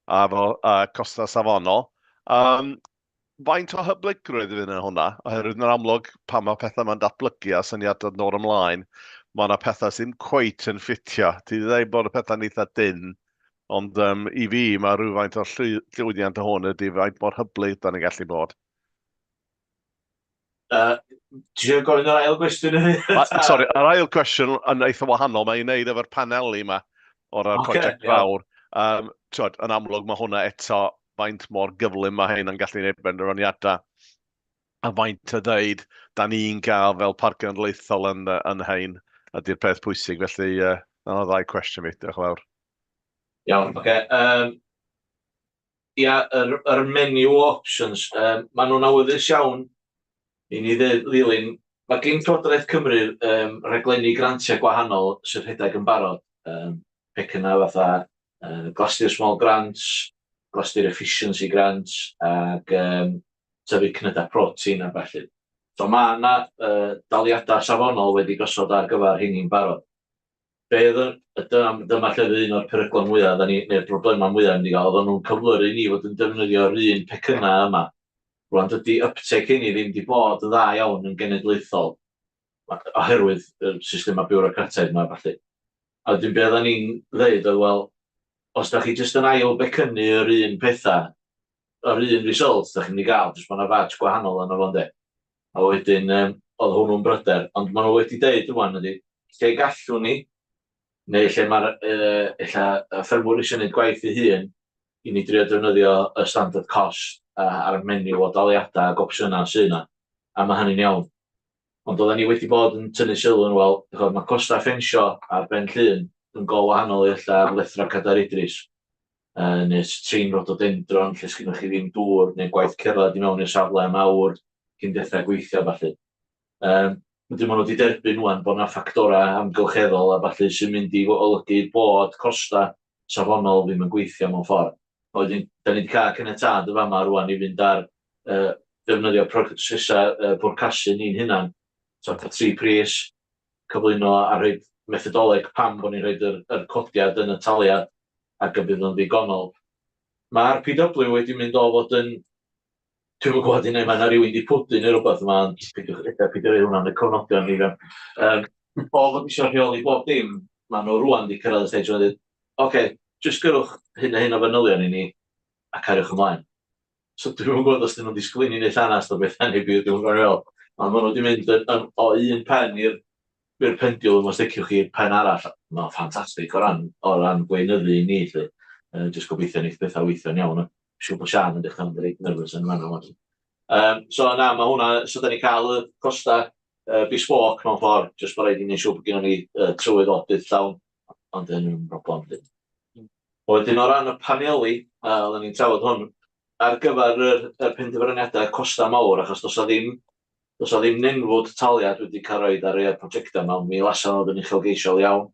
a efo uh, costau safonol. Um, faint o hyblygrwydd fydd yn hwnna? Oherwydd yn amlwg pan mae pethau ma'n datblygu a syniadau yn dod ymlaen, mae yna pethau sy'n cweit yn ffitio. Ti wedi dweud bod y pethau'n eitha dynn, ond um, i fi mae rhywfaint o'r llwyddiant o hwn ydy faint mor hyblyg da ni'n gallu bod. Ti eisiau gofyn yr ail gwestiwn i fi? Sorry, yr ail cwestiwn yn eitha wahanol. Mae'n ei wneud efo'r paneli yma o'r okay, prosiect fawr. Um, twod, yn amlwg mae hwnna eto faint mor gyflym mae hyn yn gallu gwneud benderfyniadau a faint o ddeud da ni'n gael fel parc genedlaethol yn, yn hein ydy'r peth pwysig. Felly, uh, yna ddau cwestiwn fi. Diolch yn fawr. Iawn, oce. Okay. Um, ia, yr, yr menu options, um, maen nhw'n awyddus iawn i ni ddilyn. Mae gen Llywodraeth Cymru um, rhaglenni grantiau gwahanol sy'n rhedeg yn barod. Um, pecynnau fatha uh, Glastir Small Grants, Glastir Efficiency Grant ac tyfu cnydau protein a ballu. So mae yna daliadau safonol wedi gosod ar gyfer rheini'n barod. Be oedd yn, dyma, dyma lle oedd un o'r peryglon mwyaf, ni, neu'r broblemau mwyaf yn gael, oedden nhw'n cyflyru ni fod yn defnyddio'r un pecynnau yma. Rwan dydy uptake hynny ddim wedi bod yn dda iawn yn genedlaethol, oherwydd y systemau biwrocrataidd yma, falle. A wedyn be oedden ni'n ddeud oedd, wel, os da chi jyst yn ail becynnu yr un pethau, yr un result da chi'n mynd i gael, jyst bod yna batch gwahanol yna fo, ynde. A wedyn, oedd hwnnw'n bryder, ond maen nhw wedi deud rwan ydy, lle gallwn ni, neu lle mae'r ella y ffermwr eisiau gwneud gwaith ei hun, i ni drio defnyddio y standard cost a'r menu o daliadau ac opsiynau sydd yna, a mae hynny'n iawn. Ond oedden ni wedi bod yn tynnu sylw yn wel, ch'od, mae costau ffensio ar Ben Llŷn yn go wahanol i ella ar lethrau Cadair Idris, neu trin rhododendron lle sgynnoch chi ddim dŵr, neu gwaith cerdded i mewn i'r safle am awr cyn dechrau gweithio falle. Wedyn maen nhw wedi derbyn ŵan bod 'na ffactorau amgylcheddol a ballu sy'n mynd i olygu bod costau safonol ddim yn gweithio mewn ffordd. A wedyn, da ni wedi cael caniatâd yn fama rŵan i fynd ar defnyddio prosesau pwrcasu ni'n hunan. So, cael tri pris, cyflwyno a rhoi methodoleg pam bod ni'n rhoi yr codiad yn y taliad ac y bydd o'n ddigonol. Mae'r PW wedi mynd o fod yn... Dwi'm yn gwybod hynny, mae yna rhywun di pwdu neu rhywbeth yma, ond peidiwch, ella peidio rhoi hwnna yn y cofnodion ni fewn. O fod eisiau rheoli bob dim, maen nhw rwan di cyrraedd y stage maen dweud, oce, okay, jyst gyrrwch hyn a hyn o fanylion i ni a cariwch ymlaen. So dwi'm yn gwybod os dyn nhw'n disgwyl i ni wneud llanast o bethau neu beth, dwi'm yn gwybod fel. Ond maen nhw wedi mynd yn, o un pen i'r pendulum, os liciwch chi, i'r pen arall. Mae'n ffantastig o ran gweinyddu i ni, lle. Jyst gobeithio wneith bethau weithio'n iawn. Siŵr bod Sian yn dechrau mynd reit nervous yn fan yma. So na, mae hwnna, so da ni cael y costa bespoke mewn ffordd, jyst bod rhaid i ni siŵr bod gennym ni trywydd audit llawn, ond yn yn broblem. Wedyn o ran y paneli, oedden ni'n trafod hwn, ar gyfer yr penderfyniadau costau mawr, achos does 'na ddim nenfwd taliad wedi cael roed ar y prosiectau yma, mi lasa fod yn uchelgeisiol iawn.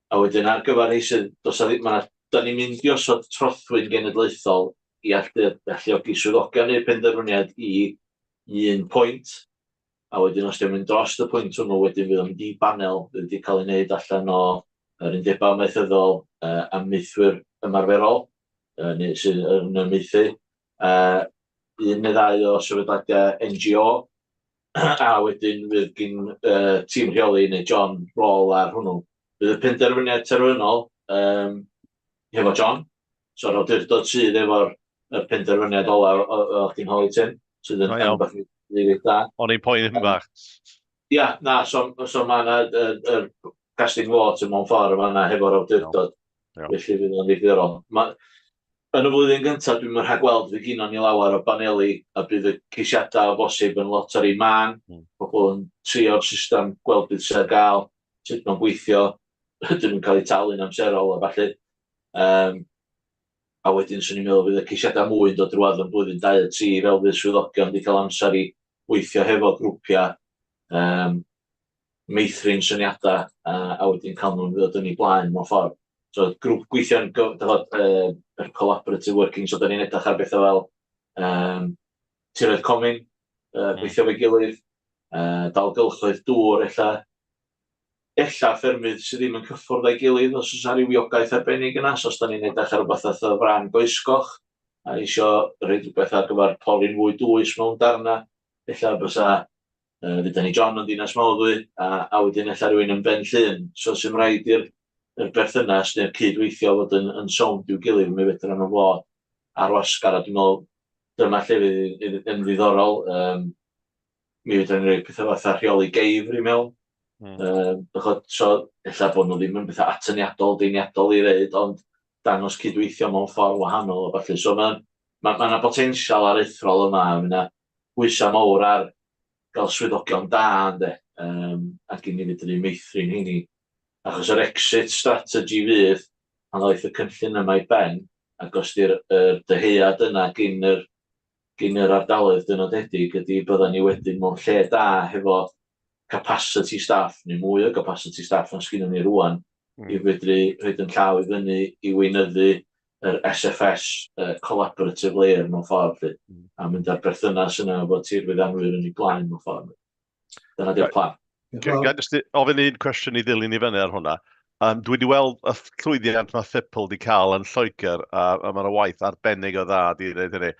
A wedyn ar gyfer rhei sydd, does 'na ddim, ma' da ni'n mynd i osod trothwy'n genedlaethol i alluogi swyddogion neu penderfyniad i un pwynt, a wedyn os di'n mynd dros y pwynt hwnnw, wedyn fydd o'n mynd i banel fydd wedi cael ei wneud allan o yr undebau amaethyddol a maethwyr ymarferol, neu sydd yn ymmaethu, un neu ddau o sefydliadau NGO, a wedyn fydd gyn tîm rheoli neu John rôl ar hwnnw. Bydd y penderfyniad terfynol hefo John, so'r awdurdod sydd efo'r y penderfyniad ola o chdi'n holi Tim, sydd yn bach rili da. O'n i'n poeni yn bach. Ia, na, so mae yna yr casting vote mewn ffordd yma hefo'r awdurdod. Felly fydd o'n ddiddorol. Yn y flwyddyn gyntaf, dwi'n mynd rhagweld fydd gynnon ni lawer o baneli a bydd y ceisiadau o bosib yn lot ar ei man. Pobl yn trio'r system, gweld beth sydd ar gael, sut mae'n gweithio, ydyn nhw'n cael eu talu'n amserol a falle. A wedyn swn i'n meddwl fydd y ceisiadau mwy yn dod drwadd yn blwyddyn 2 a 3 fel fydd swyddogion wedi cael amser i weithio hefo grwpiau, meithrin syniadau a wedyn cael nhw'n ddod yn ei blaen mewn ffordd. So grŵp gweithio'n yr collaborative working, so da ni'n edrych ar bethau fel tiroedd comin, gweithio efo'i gilydd, dalgylchoedd dŵr ella, ella ffermydd sydd ddim yn cyffwrdd â'i gilydd os oes rhywogaeth arbennig yna, so os da ni'n edrych ar rhywbeth fatha frân goesgoch a isio rhoi rhywbeth ar gyfer pori'n fwy dwys mewn darna, ella bysa fydda ni John yn Dinas Mawddwy a wedyn ella rhywun yn Ben Llŷn, so sy'n rhaid i'r yr berthynas neu'r cydweithio fod yn sownd i'w gilydd, mi fedra nhw fod ar wasgar, a dwi'n meddwl dyma lle fydd yn ddiddorol. Mi fedra ni roi pethau fatha rheoli geifr i mewn. So ella bod nhw ddim yn bethau atyniadol, deniadol i reid, ond dangos cydweithio mewn ffordd wahanol o falle. So mae ma yna potensial aruthrol yma, mae yna bwysau mawr ar gael swyddogion da, yndê, ac i ni fedru meithrin heini. Achos yr exit strategy fydd pan ddoeth y cynllun yma i ben, ac os di'r yr dyhead yna gyn yr ardaloedd dynodedig ydy bydda ni wedyn mewn lle da hefo capacity staff, neu mwy o capacity staff na sgynnon ni rŵan, i fedru rhoid yn llaw i fyny i weinyddu. yr SFS collaborative layer mewn ffordd, lly, a mynd â'r berthynas yna efo tirfeiddianwyr yn ei blaen mewn ffordd. Dyna di'r plan. Ga i jyst ofyn un cwestiwn i ddilyn i fyny ar hwnna? Dwi wedi weld y llwyddiant mae FIPL wedi cael yn Lloegr, a mae'n waith arbennig o dda di wneud hynny.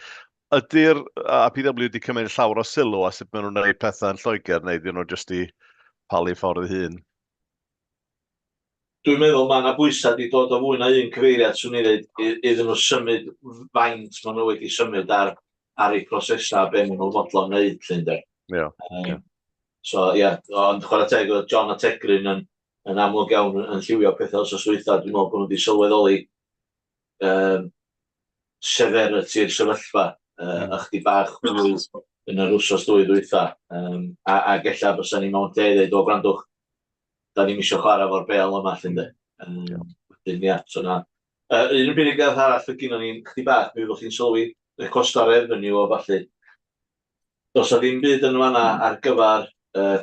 Ydy'r RPW wedi cymryd llawer o sylw a sut maen nhw'n gwneud pethau yn Lloegr, neu ydyn nhw jyst i palu ffordd eu hun? Dwi'n meddwl mae yna bwysau wedi dod o fwy na un cyfeiriad, swn i ddweud, iddyn nhw symud faint maen nhw wedi symud ar eu prosesau a be maen nhw'n fodlon wneud, lly, ynde. Ie. Yeah. So, ie, yeah, ond chwarae teg, oedd John a Tegryn yn amlwg iawn yn lliwio pethau wsos dwytha. Dwi'n meddwl bod nhw wedi sylweddoli severity-yr sefyllfa ychydig bach fwy yn yr wsos ddwy ddwytha. A ella bysa ni mewn lle i ddweud, "O, gwrandwch, da ni'm eisiau chwarae fo'r bêl yma," lle, ynde. Wedyn, ia, so na. Un o'r beth arall oedd gynnon ni'n chdi bach, mi fyddwch chi'n sylwi y costa revenue o falle. Does 'na ddim byd yn fanna ar gyfer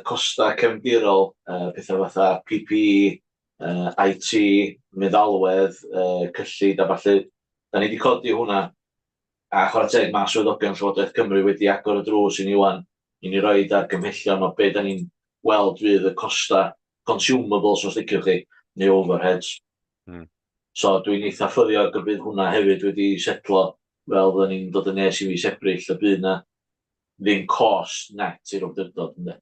costa cefndirol, pethau fatha PPE, IT, meddalwedd, cyllid a falle. Da ni wedi codi hwnna, a chwarae teg, mae swyddogion Llywodraeth Cymru wedi agor y drws i ni wan i ni roed argymhellion o be da ni'n weld fydd y costa consumables, os liciwch chi, neu overheads. So dwi'n eitha ffyddiog y bydd hwnna hefyd wedi setlo fel fydden ni'n dod yn nes i fis Ebrill, y bydd na ddim cost net i'r awdurdod, ynde.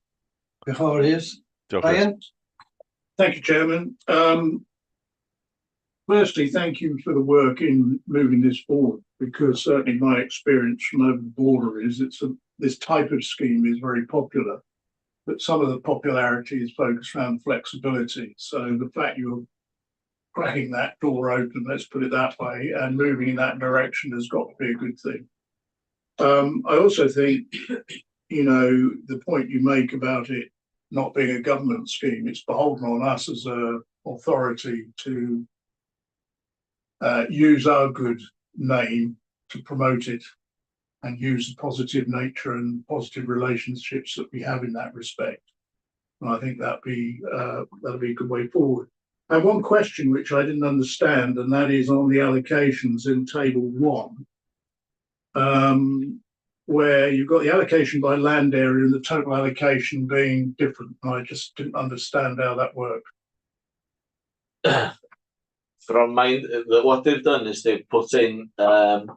Diolch yn fawr, Rhys. Diolch, Rhys. Brian? Thank you, Chairman. Firstly, thank you for the work in moving this forward, because certainly my experience from over the border is this type of scheme is very popular, but some of the popularity is focused around flexibility. So the fact you're cracking that door open, let's put it that way, and moving in that direction has got to be a good thing. I also think the point you make about it not being a government scheme, it's beholden on us as a authority to use our good name to promote it and use the positive nature and positive relationships that we have in that respect. And I think that'd be a good way forward. I have one question which I didn't understand, and that is on the allocations in table 1, where you've got the allocation by land area and the total allocation being different. I just didn't understand how that worked. From my, what they've done is they've put in a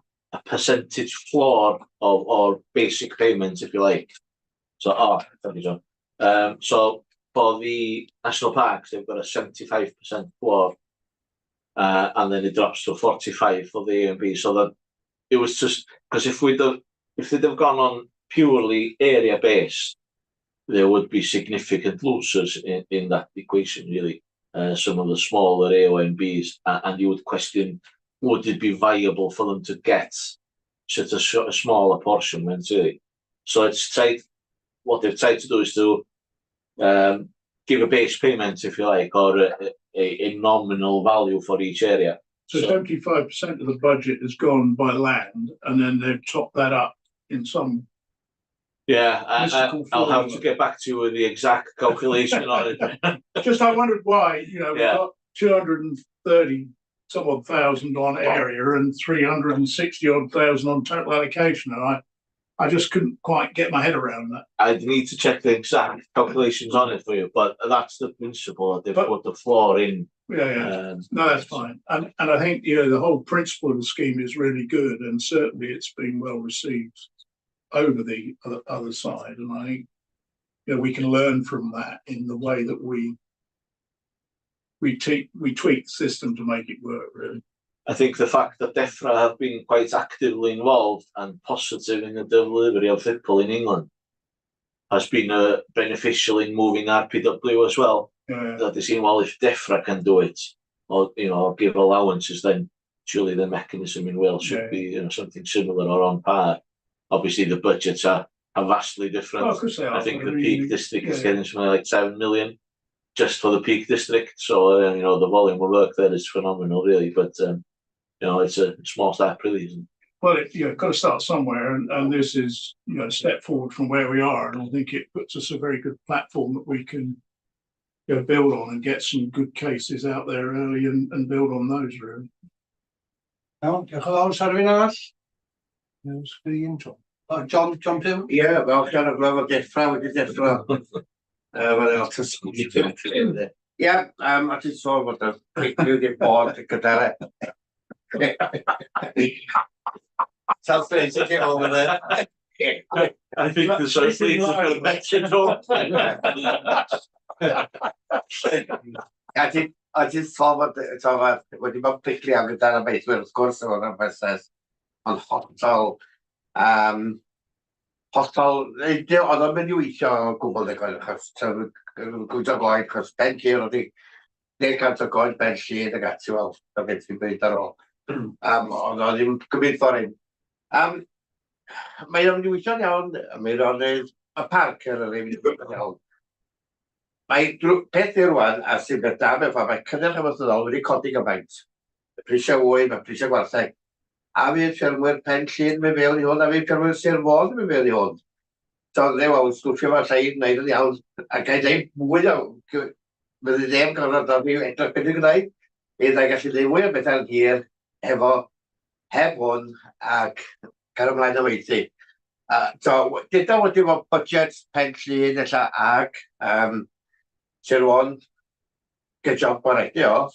percentage floor of or basic payments, if you like. So, oh, thank you, John. So for the national parks, they've got a 75% floor, and then it drops to 45 for the AONB. So that it was just because if they'd have gone on purely area based, there would be significant losers in that equation, really. Some of the smaller AONBs, and you would question, would it be viable for them to get such a small apportionment, really? So it's tried, what they've tried to do is to give a base payment, if you like, or a nominal value for each area. So 75% of the budget has gone by land, and then they've topped that up in some Yeah, mystical I'll have to formula. get back to you with the exact calculation on it. Just I wondered why, we've got 230 some odd thousand on area and 360 odd thousand on total allocation, and I just couldn't quite get my head around that. I'd need to check the exact calculations on it for you, but that's the principle that they've But put the floor in. Yeah. No, that's fine. And I think the whole principle of the scheme is really good, and certainly it's been well received over the other side. And I think we can learn from that in the way that we tweak the system to make it work, really. I think the fact that DEFRA have been quite actively involved and positive in the delivery of FIPL in England has been beneficial in moving RPW as well. That they seen, well, if DEFRA can do it, or give allowances, then surely the mechanism in Wales should be something similar or on par. Obviously, the budgets are vastly different. Oh, of course they are. I think the Peak District is getting something like 7 million just for the Peak District. So the volume of work there is phenomenal, really. But it's a small step, really, isn't it? Well, you've got to start somewhere, and this is a step forward from where we are, and I think it puts us a very good platform that we can build on and get some good cases out there early and build on those, really. Iawn, diolch yn fawr. Sa rhywun arall? Mewn sgrin, John. O, John, John Pugh? Ie, fel chi'n y glaf o deffra wedi deffra. Mae'n lot o sgrin. Ie, a ti'n sôn bod y peidio wedi bod gyda'r... Sounds strange, okay, over there. I think the translator for better talk. A ti'n sôn bod, wedi bod prickly am gyda'r amaethwyr, wrth gwrs, efo hwnna'n broses, ond hollol, hollol, oedd o'n mynd i weithio o gwbl deg achos gwynt o goed, achos Ben Llŷn oedd 200 o goed Ben Llŷn ac ati, wel, da beth ti'n dweud ar ôl. Ond oedd ddim gymaint ffordd hyn. Mae o'n mynd i weithio'n iawn, mae o'n gwneud y parc ar yr un mynd i weithio'n iawn. Mae peth i rwan, a sy'n beth da mewn ffordd, mae cynnyrch amaethyddol wedi codi gymaint. Mae prisiau wy, mae prisiau gwartheg. A fydd ffermwyr Pen Llŷn mynd fewn i hwn, a fydd ffermwyr Sir Fôn mynd fewn i hwn. So, dde, wel, stwffio fo llai, wneud yn iawn. A gael dweud mwy o... Fydde ddim gorfod dod i edrych beth dwi'n gwneud. Bydd e'n gallu gwneud mwy o bethau'n hir efo heb hwn ac cael ymlaen o weithio. So, dyda wedi bod budget Pen Llŷn ella ag Sir Fôn, good job already o.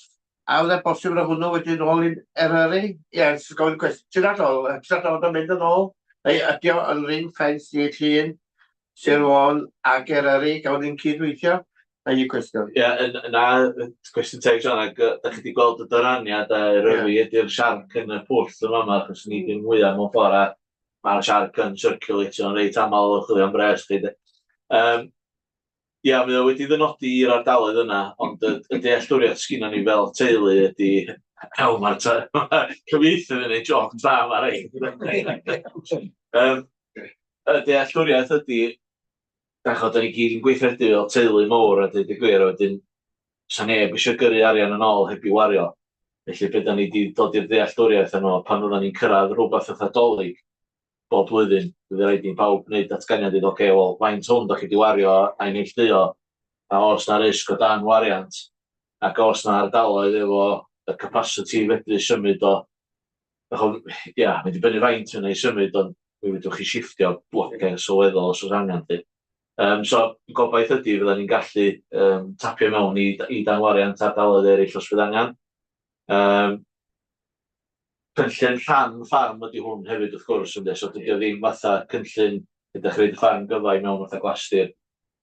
A oedd e bosib na hwnnw wedi nôl i'n Eryri? Ie, yeah, gofyn cwestiwn. Ti'n adol, ti'n adol yn mynd yn ôl? Neu ydy o yn ring fence i Llŷn, Sir Fôn ag Eryri, gawn ni'n cydweithio? Na i cwestiwn. Ie, na, cwestiwn teg, John, ac da chi wedi gweld y dyraniad a Eryri ydy'r siarc yn y pwll yn fama, achos ni di'r mwyaf mewn ffordd, a mae'r siarc yn circulatio yn reit aml o chwilio am bres, chi de. Ia, mae o wedi ddynodi i'r ardaloedd yna, ond y dealltwriaeth sgynnon ni fel teulu ydy, ew, mae'r cyfieithydd yn ei job da, mae rei. Y dealltwriaeth ydy, dach da ni gyd yn gweithredu fel teulu mawr a dweud y gwir, a wedyn sa neb eisiau gyrru arian yn ôl heb i wario. Felly be da ni wedi dod i'r dealltwriaeth yno, pan fyddan ni'n cyrraedd rhywbeth fatha Dolig bob blwyddyn, bydd rhaid i pawb wneud datganiad i oce, wel, faint hwn da chi wedi wario a'i neilltuo, a os na risg o dan wariant, ac os na ardaloedd efo y capacity fedru symud o, ia, mae'n dibynnu faint yna i symud, ond mi fedrwch chi shifftio blociau sylweddol os oes angen chi. So, gobaith ydy fydda ni'n gallu tapio mewn i danwariant ardaloedd eraill os fydd angen. Cynllun rhan ffarm ydy hwn hefyd wrth gwrs, ynde? So dydy o ddim fatha cynllun gyda chi roid ffarm gyfa i mewn fatha glastir.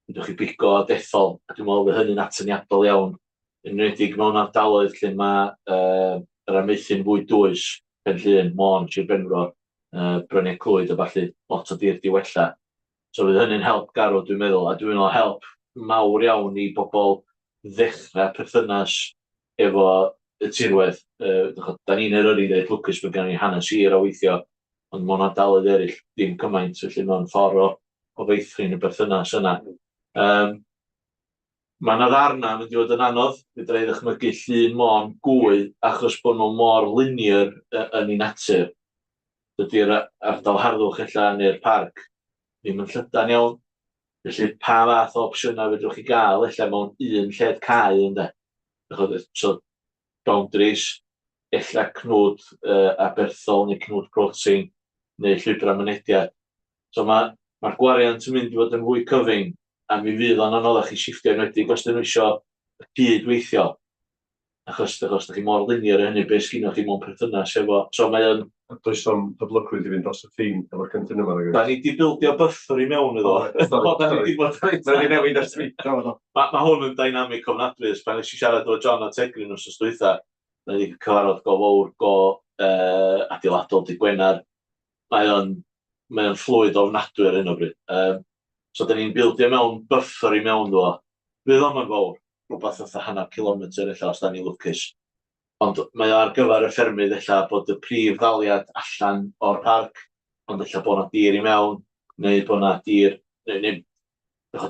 Fedrwch chi bigo a dethol, a dwi'n meddwl fydd hynny'n atyniadol iawn, yn enwedig mewn ardaloedd lle mae yr amaethu'n fwy dwys, Pen Llŷn, Môn, Sir Benfro, Bryniau Clwyd a ballu, lot o dir di wella. So fydd hynny'n help garw dwi'n meddwl, a dwi'n meddwl help mawr iawn i bobl ddechrau perthynas efo y tirwedd. Da ni'n Eryri reit lwcus bod gen ni hanes hir o weithio, ond mewn ardaloedd eraill dim cymaint, felly mae'n ffordd o feithrin y berthynas yna. Mae yna ddarna yn mynd i fod yn anodd, fedra i ddychmygu Llŷn Môn Gwy, achos bod nhw mor linear yn ei natur. Dydy'r ardal harddwch ella neu'r parc ddim yn llydan iawn. Felly pa fath o opsiynau fedrwch chi gael ella mewn un lled cae ynde? So boundaries, ella cnwd aberthol neu cnwd protein neu llwybrau mynediad. So mae'r gwariant yn mynd i fod yn fwy cyfyng a mi fydd o'n anoddach i shifftio enwedig os dyn nhw isio cydweithio. Achos achos da chi mor linear yn hynny, beth sgynnoch chi mewn perthynas efo. So mae o'n... Does o'm hyblygrwydd i fynd dros y ffin efo'r cynllun yma. Da ni di bildio buffer i mewn iddo. Da ni di bod... Da ni newid ers fi. Mae hwn yn dynamic ofnadwy. Pan nes i siarad efo John a Tegryn wrth dwytha, da ni wedi cyfarfod go fawr, go adeiladol dy Gwener. Mae o'n fluid ofnadwy ar hyn o bryd. So da ni'n bildio mewn buffer i mewn iddo. Fydd o'm yn fawr, rhywbeth fatha hanner kilometr ella os da ni lwcus. Ond mae o ar gyfer y ffermydd ella bod y prif ddaliad allan o'r parc, ond ella bod 'na dir i mewn, neu bod 'na dir, neu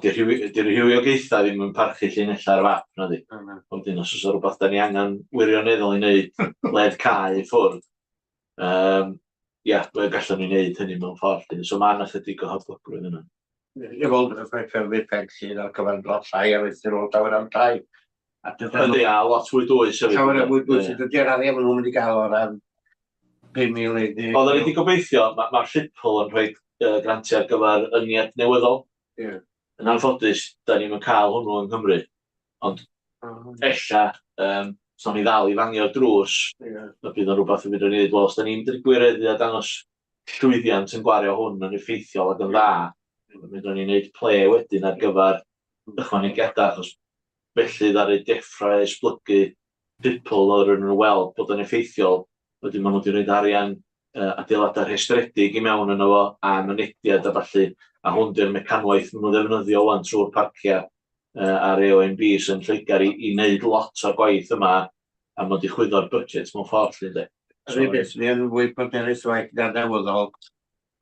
di'r rhywogaethau ddim yn parchu llinellau ar fap, na di. Ond os oes rhywbeth da ni angen wirioneddol i wneud, led cae i ffwrdd, ia, gallwn ni wneud hynny mewn ffordd. So mae yna chydig o hyblygrwydd yna. Ie, wel, ffermydd Pen Llŷn ar gyfer lot llai a weithio nhw'n llawer am llai. Ydy, a lot fwy dwys hefyd. Llawer fwy dwys, dydy'r arian maen nhw'n mynd i gael o ran 5,000 i... Oedden ni wedi gobeithio, mae'r ma Llipl yn rhoi grantiau ar gyfer ynni adnewyddol. Ie. Yn anffodus, da ni'm yn cael hwnnw yng Nghymru. Ond ella, os nawn ni ddal i fangio'r drws, y bydd o'n rhywbeth yn mynd o'n i ddweud, wel, os da ni'n mynd gwireddu a dangos llwyddiant yn gwario hwn yn effeithiol ac yn dda, mynd o'n i'n neud ple wedyn ar gyfer ychwanegiadau, achos felly ddaru deffrau esblygu Ripple oedd nhw'n weld bod yn effeithiol, wedyn maen nhw wedi rhoid arian adeiladau rhestredig i mewn yno fo a mynediad a ballu, a hwn di'r mecanwaith maen nhw'n ddefnyddio wan trwy'r parciau a'r AONBs yn Lloegr i wneud lot o'r gwaith yma, a maen nhw wedi chwyddo'r budget mewn ffordd lly, ynde. Yr unig beth sy'n yn fwy pryderus efo egni adnewyddol,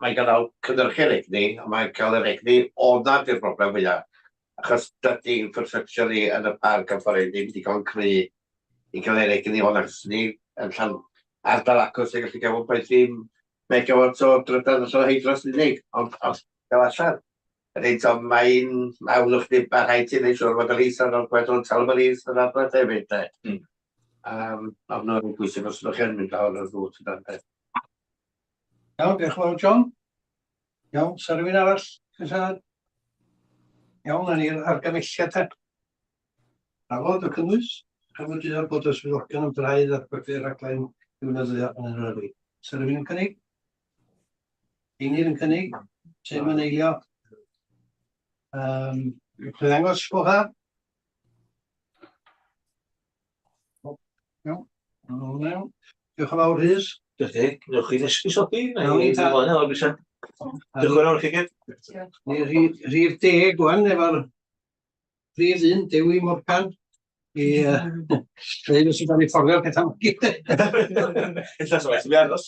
mae'n cael cynhyrchu'r egni, ond mae'n cael yr egni o'na di'r broblem fwyaf. Achos dydy infrastructure ni yn y parc a ffordd ddim digon cry i cael yr egni o'na. Achos ni yn llan ardal agos sy'n gallu cael 1.3 megawatt o drydan allan o heidros yn unig, ond os gael allan. Reit, ond mae'n awlwch chdi, mae rhaid ti wneud siŵr bod y lease ar ôl yn talu bod lease yn adnodd hefyd, de. Ond nhw'n bwysig os ydych chi'n mynd lawr y rwt yna, de. Iawn, diolch yn fawr, John. Iawn, sa rhywun arall yn siarad? Iawn, na ni'r argymelliad te. Trafod y cynnwys, cymeradwyo bod y swyddogion yn parhau i ddatblygu rhaglen diwinyddio yn Eryri. Sa rhywun yn cynnig? Einir yn cynnig, Tim yn eilio. Gewch chi ddangos gwelwch dda? Iawn, iawn. Diolch yn fawr, Rhys. Diolch i chi. Newch chi esgusodi? Nawn ni ta. Diolch yn fawr i chi gyd. Ni rhif 10 wan efo'r rhif 1, Dewi Morgan, i dweud os ydyn ni fforddio'r pethau yma gyd. Ella so well i fi aros.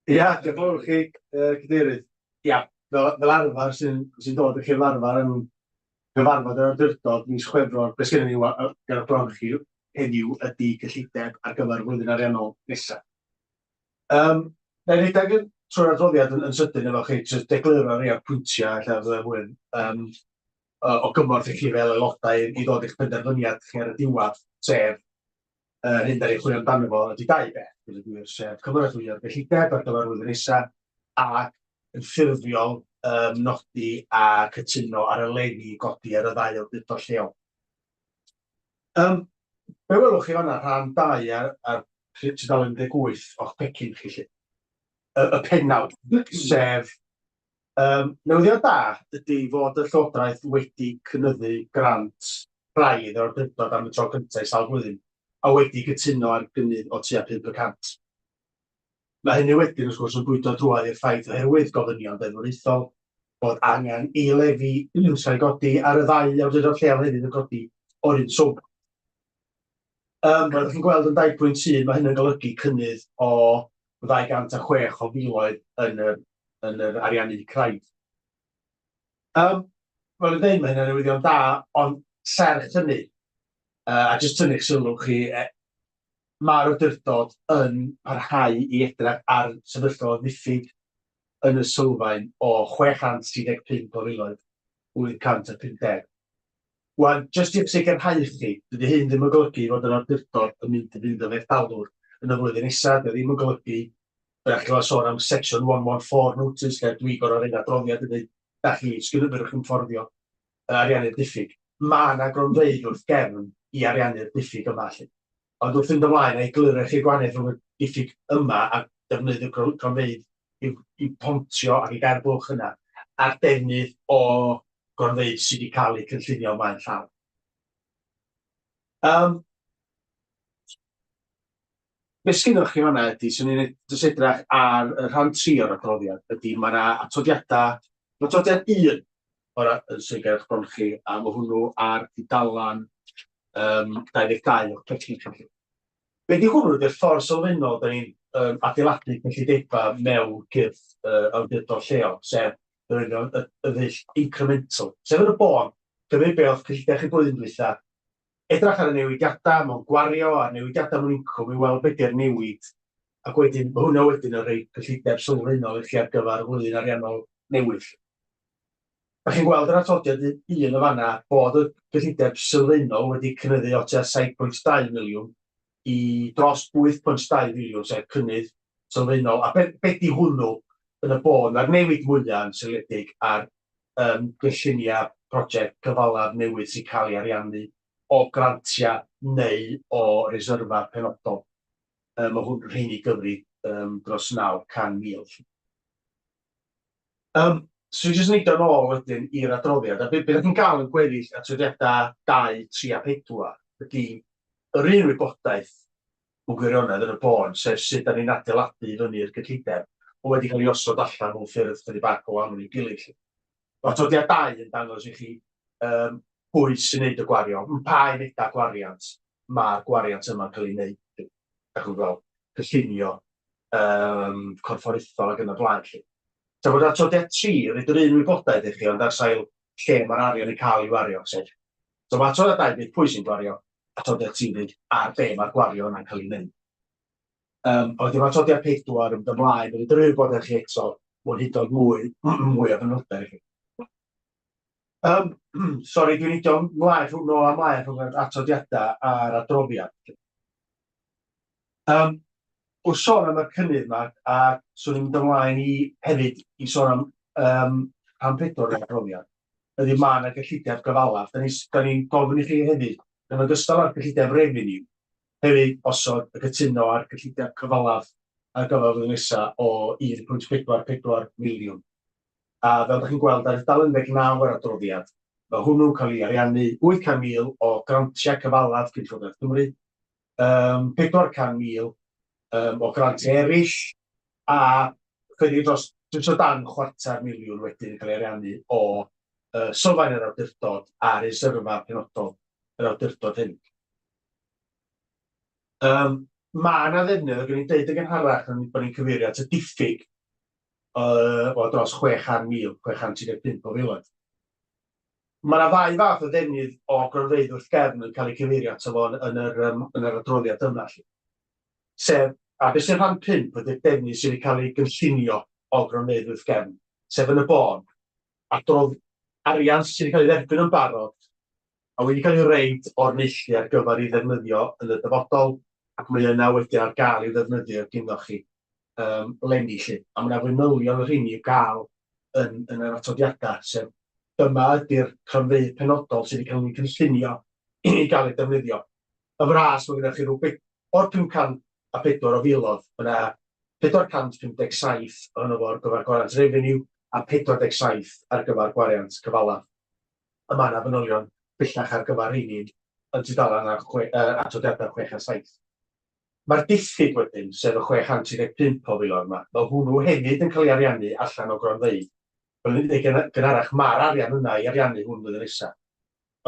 Ia, diolch yn fawr i chi, Cadeirydd. Ia, fel arfer sy'n sy dod i chi fel arfer yn cyfarfod yr awdurdod mis Chwefror, beth sgynnon ni ger bron chi heddiw ydy cyllideb ar gyfer y flwyddyn ariannol nesaf. Na i redeg trwy'r adroddiad yn sydyn efo chi, jyst egluro rhai o'r pwyntiau ella fydda fwy o gymorth i chi fel aelodau i ddod i'ch penderfyniad chi ar y diwedd, sef yr hyn da ni'n chwilio amdano fo ydy dau beth, dweud y gwir, sef cymeradwyo'r gyllideb ar gyfer flwyddyn nesaf ac yn ffurfiol nodi a cytuno ar y lefi i godi ar y ddau awdurdod lleol. Be welwch chi fanna, rhan 2 ar tudalen 18 o'ch pecyn chi 'lly, y pennawd, sef newyddion da ydy fod y Llywodraeth wedi cynyddu grant braidd yr awdurdod am y tro cyntaf i sawl blwyddyn, a wedi cytuno ar gynnydd o tua 5%. Mae hynny wedyn, wrth gwrs, yn bwydo drwodd i'r ffaith oherwydd gofynion deddfwriaethol bod angen i lefi sy'n cael ei godi ar y ddau awdurdod lleol hefyd yn codi o'r un swm. Fel ydych chi'n gweld yn 2.1, mae hyn yn golygu cynnydd o 206 o filoedd yn yr ariannu craidd. Fel yn dweud, mae hynny'n newyddion da, ond serch hynny, a jyst tynnu'ch sylw chi, mae'r awdurdod yn parhau i edrych ar sefyllfa o ddiffyg yn y sylfaen o 635 o filoedd 850. Wan, jyst i'ch sicrhau chi, dydy hyn ddim yn golygu fod yr awdurdod yn mynd i fynd yn fethdalwr yn y flwyddyn nesaf. Dydy ddim yn golygu, byddech chi'n sôn am section 114 notice, lle dwi gorfod rhoid adroddiad yn dweud, da chi, sgynnyfwch chi'n fforddio ariannu'r diffyg. Mae yna gronfeydd wrth gefn i ariannu'r diffyg yma. Lly. Ond wrth fynd ymlaen, a egluro chi'r gwahaniaeth rhwng y diffyg yma a defnyddio cronfeydd i pontio ac i gau'r bwlch yna, a'r defnydd o gronfeydd sydd wedi cael eu cynllunio ymlaen llaw. Be sgynnoch chi fanna ydy, swn i'n jyst edrych ar y rhan 3 o'r adroddiad, ydy mae yna atodiadau, mae atodiad 1 o'r sy'n ger eich bron chi, a mae hwnnw ar dudalan 22 o'ch pecyn chi. Be di hwnnw ydy'r ffordd sylfaenol da ni'n adeiladu cyllidebau mewn cyrff awdurdod lleol, sef yr union y ddull incremental. Sef yn y bôn, cymryd be oedd cyllideb chi blwyddyn dwytha, edrych ar y newidiadau mewn gwario a'r newidiadau mewn incwm i weld be di'r newid, ac wedyn mae hwnna wedyn yn rhoi cyllideb sylfaenol i chi ar gyfer y flwyddyn ariannol newydd. Dach chi'n gweld yr atodiad un yn fan'na bod y gyllideb sylfaenol wedi cynyddu o tua 7.2 miliwn i dros 8.2 filiwn, sef cynnydd sylfaenol. A be, be di hwnnw yn y bôn? Mae'r newid mwyaf yn seiliedig ar um, gynlluniau prosiect cyfalaf newydd sy'n cael ei ariannu o grantiau neu o reserfau penodol. Um, mae hwn rheini gyfri um, dros 900,000. Yym, so jyst neidio nôl wedyn i'r adroddiad, a be be dach chi'n gael yn gweddill atodiadau 2, 3 a 4 ydy yr un wybodaeth mewn gwirionedd yn y bôn, sef sut da ni'n adeiladu i fyny'r gyllideb, ond wedi cael ei osod allan mewn ffyrdd chydig bach o wahanol i'w gilydd 'lly. Mae atodiad 2 yn dangos i chi um, pwy sy'n neud y gwario, pa unedau gwariant mae'r gwariant yma'n cael ei wneud, dach chi'n gweld, cynllunio um, corfforaethol ac yn y blaen. Lly. Tra bod atodiad 3 yn rhaid yr un wybodaeth i chi, ond ar sail lle mae'r arian yn cael ei wario. Sef. So mae atodiad 2 dweud pwy sy'n gwario, atodiad 3 dweud ar be mae'r gwario yna'n cael ei wneud. Um, a wedyn mae atodiad 4 yn mynd ymlaen, yn rhaid yr un wybodaeth chi eto, mwyn hyd yn oed mwy, mwy o fanylder i chi. Um, sori, dwi'n neidio mlaen rhwng nôl a mlaen rhwng yr atodiadau a'r adroddiad. Um, wrth sôn am y cynnydd yma, a swn i'n mynd ymlaen i hefyd i sôn am um, rhan pedwar o'r adroddiad, ydy mae yna gyllideb gyfalaf. Da ni'n ni, ni gofyn i chi hefyd, yn ogystal â'r gyllideb revenue, hefyd osod y cytuno ar gyllideb cyfalaf ar gyfer flwyddyn nesaf o 1.44 miliwn. A fel dach chi'n gweld ar dudalen 19 yr adroddiad, mae hwnnw'n cael ei ariannu 800,000 o grantiau cyfalaf gyn Llywodraeth Cymru, um, 400,000 um, o grantiau eraill, a chydig dros, jyst o dan chwarter miliwn wedyn yn cael ei ariannu o uh, sylfaen yr awdurdod a reserfa penodol yr awdurdod hyn. Um, mae yna ddefnydd, ac o'n i'n deud yn gynharach yn bod ni'n cyfeirio at y diffyg uh, o dros 600,000, 635 o filoedd. Mae yna ddau fath o ddefnydd o gronfeydd wrth gefn yn cael eu cyfeirio ato fo yn, yn, yr, um, yn yr adroddiad yma. Lly. Sef, a beth sy'n rhan 5 ydy'r defnydd sydd wedi cael ei gynllunio o gronfeydd wrth gefn, sef yn y bôn, adrodd arian sydd wedi cael ei dderbyn yn barod a wedi cael ei reid o'r neilltu ar gyfer ei ddefnyddio yn y dyfodol, ac mae yna wedyn ar gael i'w ddefnyddio gynnoch chi um, leni 'lly. A mae yna fanylion y rheini i'w gael yn, yn yr atodiadau, sef dyma ydy'r cronfeydd penodol sydd wedi cael eu cynllunio i gael eu defnyddio. Y fras, mae gennych chi rhyw o'r 504 o filoedd, mae yna 457 ohono fo ar gyfer gwariant revenue a 47 ar gyfer gwariant cyfalaf. y mae yna fanylion bellach ar gyfer rheini yn tudalen ar chwe, uh, atodiadau 6 a 7. Mae'r diffyg wedyn, sef y 635 o filoedd yma, mae hwnnw hefyd yn cael ei ariannu allan o gronfeydd. Fel ni'n dweud gynharach, mae'r arian yna i ariannu hwn flwyddyn nesaf.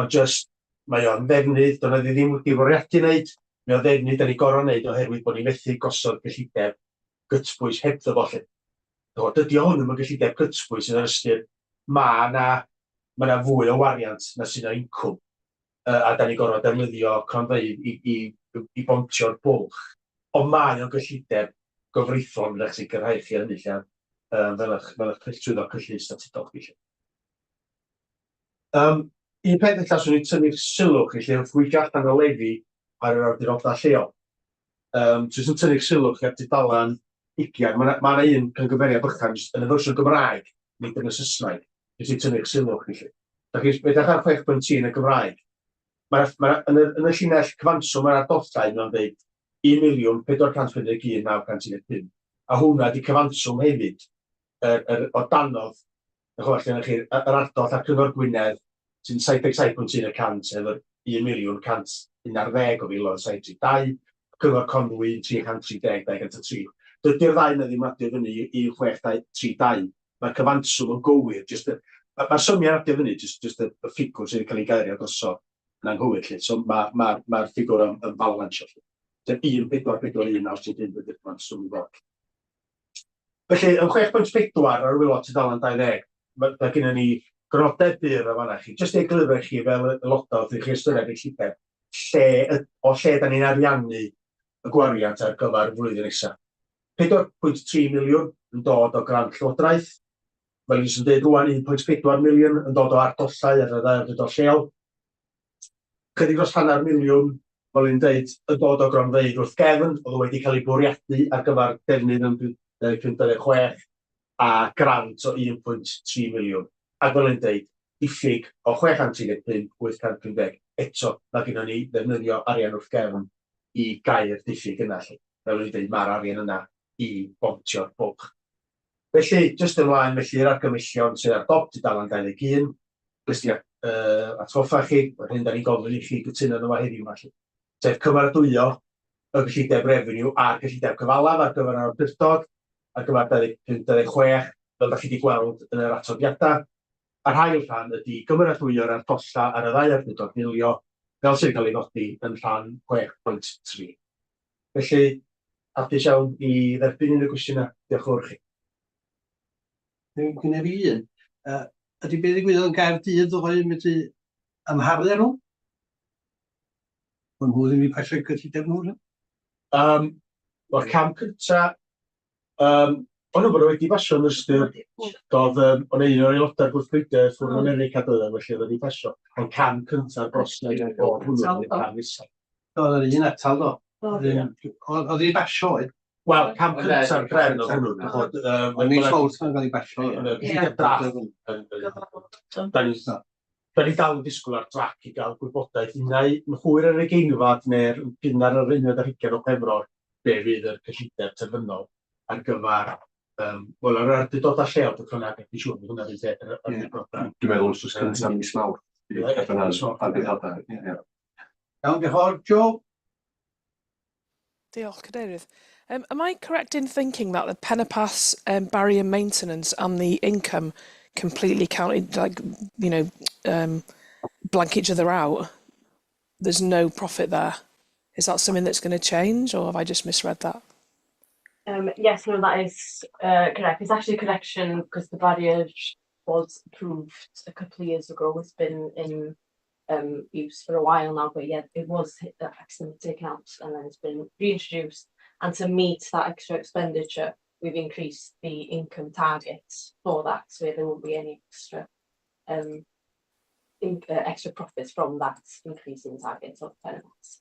Ond just, mae o'n ddefnydd, doedd e ddim wedi fwriadu wneud, mae o'n ddefnydd da ni gorfod wneud oherwydd bod ni methu gosod gyllideb gytbwys hebddo fo 'lly. Ch'mod, dydy o hwn ddim yn gyllideb gytbwys yn yr ystyr ma' 'na ma' 'na fwy o wariant na sydd o incwm, yy a 'dan ni gorfod defnyddio cronfeydd i i i bontio'r bwlch, ond mae o'n gyllideb gyfreithlon fedra i sicrhau chi hynny 'lly, yym fel 'ych fel 'ych swyddog cyllid statudol chi 'lly. Yym un peth ella 'swn i'n tynnu'ch sylw chi 'lly wrth weithio allan y lefi ar yr awdurdodau lleol, Yym, jyst yn tynnu'ch sylw chi at dudalen ugian. Mae 'na ma' 'na un camgymeriad bychan jyst yn y fersiwn Gymraeg, nid yn y Saesneg. Jyst i tynnu'ch sylw chi 'lly. Dach chi, edrych ar 6.3 yn y Gymraeg. Mae'r ma' yn y yn y llinell cyfanswm yr ardollau mae'n dweud 1,451,915. A hwnna 'di cyfanswm hefyd yr, yr, o danodd, dych chi'n lle chi, yr ardoll a'r Cyngor Gwynedd sy'n 77.1 y cant, sef yr 1,111 o filoedd 732, Cyngor Conwy 330 203. Dydy'r ddau yna ddim adio fyny i 1632. Mae'r cyfanswm yn gywir, jyst y, mae'r symiau'n adio fyny, jyst, jyst y, y ffigwr sydd wedi cael ei gairio drosodd yn anghywir, lly. So mae'r ma, ma, ma ffigwr yn, yn balansio, lly. Sef 1, 4, 4, 1, 9, 3, 5 ydy'r cyfanswm i fod. Felly, yn 6.4 ar waelod tudalen 20, mae ma gennym ni grynodeb byr o fanna chi, jyst i egluro i chi fel aelodau wrth i chi ystyried eich llideb, lle, o lle da ni'n ariannu y gwariant ar gyfer y flwyddyn nesaf. 4.3 miliwn yn dod o grant Llywodraeth. Fel nes yn dweud rwan, 1.4 miliwn yn dod o ardollau ar y ddau awdurdod lleol. Chydig dros hanner miliwn, fel i'n dweud, yn dod o gronfeydd wrth gefn, oedd wedi cael ei bwriadu ar gyfer defnydd yn 2026 a grant o 1.3 miliwn. Ac fel i'n dweud, diffyg o 635, 850. Eto, mae gennym ni ddefnyddio arian wrth gefn i gau'r diffyg yna. Lle. Fel o'n i'n dweud, mae'r arian yna i bontio'r bwlch. Felly, jyst ymlaen felly i'r argymhellion sydd ar dop tudalen 21, jyst i atgoffa chi, yr hyn da ni'n gofyn i chi gytuno arno fo heddiw 'ma 'lly, sef cymeradwyo y gyllideb refeniw a'r gyllideb cyfalaf ar gyfer yr awdurdod ar gyfer 25-26, fel da chi wedi gweld yn yr atodiadau. A'r ail rhan ydy gymeradwyo'r ardollau ar y ddau awdurdod milio, fel sy'n cael ei nodi yn rhan 6.3. Felly, hapus iawn i dderbyn unrhyw gwestiynau. Diolch yn fawr i chi. Gwneud fi un. Ydy beth ddigwyddodd yn Gaerdydd ddoe yn medru amharu ar nhw? Bod nhw ddim wedi pasio cyllideb nhw? Wel, cam cynta, o'n nhw bod wedi pasio yn ystyr, doedd, o'n un o'r aelodau'r gwrthbleidiau ffwrdd yn America doedd, felly oedd wedi pasio. Ond cam cynta'r broses o hwnnw yn y cam nesaf. Oedd yr un atal do. Oedd wedi basio oedd? Wel, cam cynta'r drefn oedd hwnnw. Oedd mis Mawrth yn cael ei basio. Drafft. Da ni dal yn disgwyl ar drac i gael gwybodaeth unai yn hwyr ar y ugeinfad neu'r gynnar ar yr unfed ar hugain o Chwefror be fydd yr cyllideb terfynol ar gyfer wel, yr awdurdodau lleol, beth bynnag, dwi'n siŵr bod hwnna fydd yr awdurdodau. Dwi'n meddwl wythnos cyntaf mis Mawrth. Awdurdodau, ie. Iawn, diolch yn fawr. Joe? Diolch, Cadeirydd. Am I correct in thinking that the Pen-y-Pass barrier maintenance and the income completely counted, like, blank each other out? There's no profit there. Is that something that's going to change, or have I just misread that? Yes, no, that is correct. It's actually a correction because the barrier was approved a couple of years ago. It's been in use for a while now, but yeah, it was accidentally taken out and then it's been reintroduced. And to meet that extra expenditure, we've increased the income targets for that, so there won't be any extra profits from that increase in targets of benefits.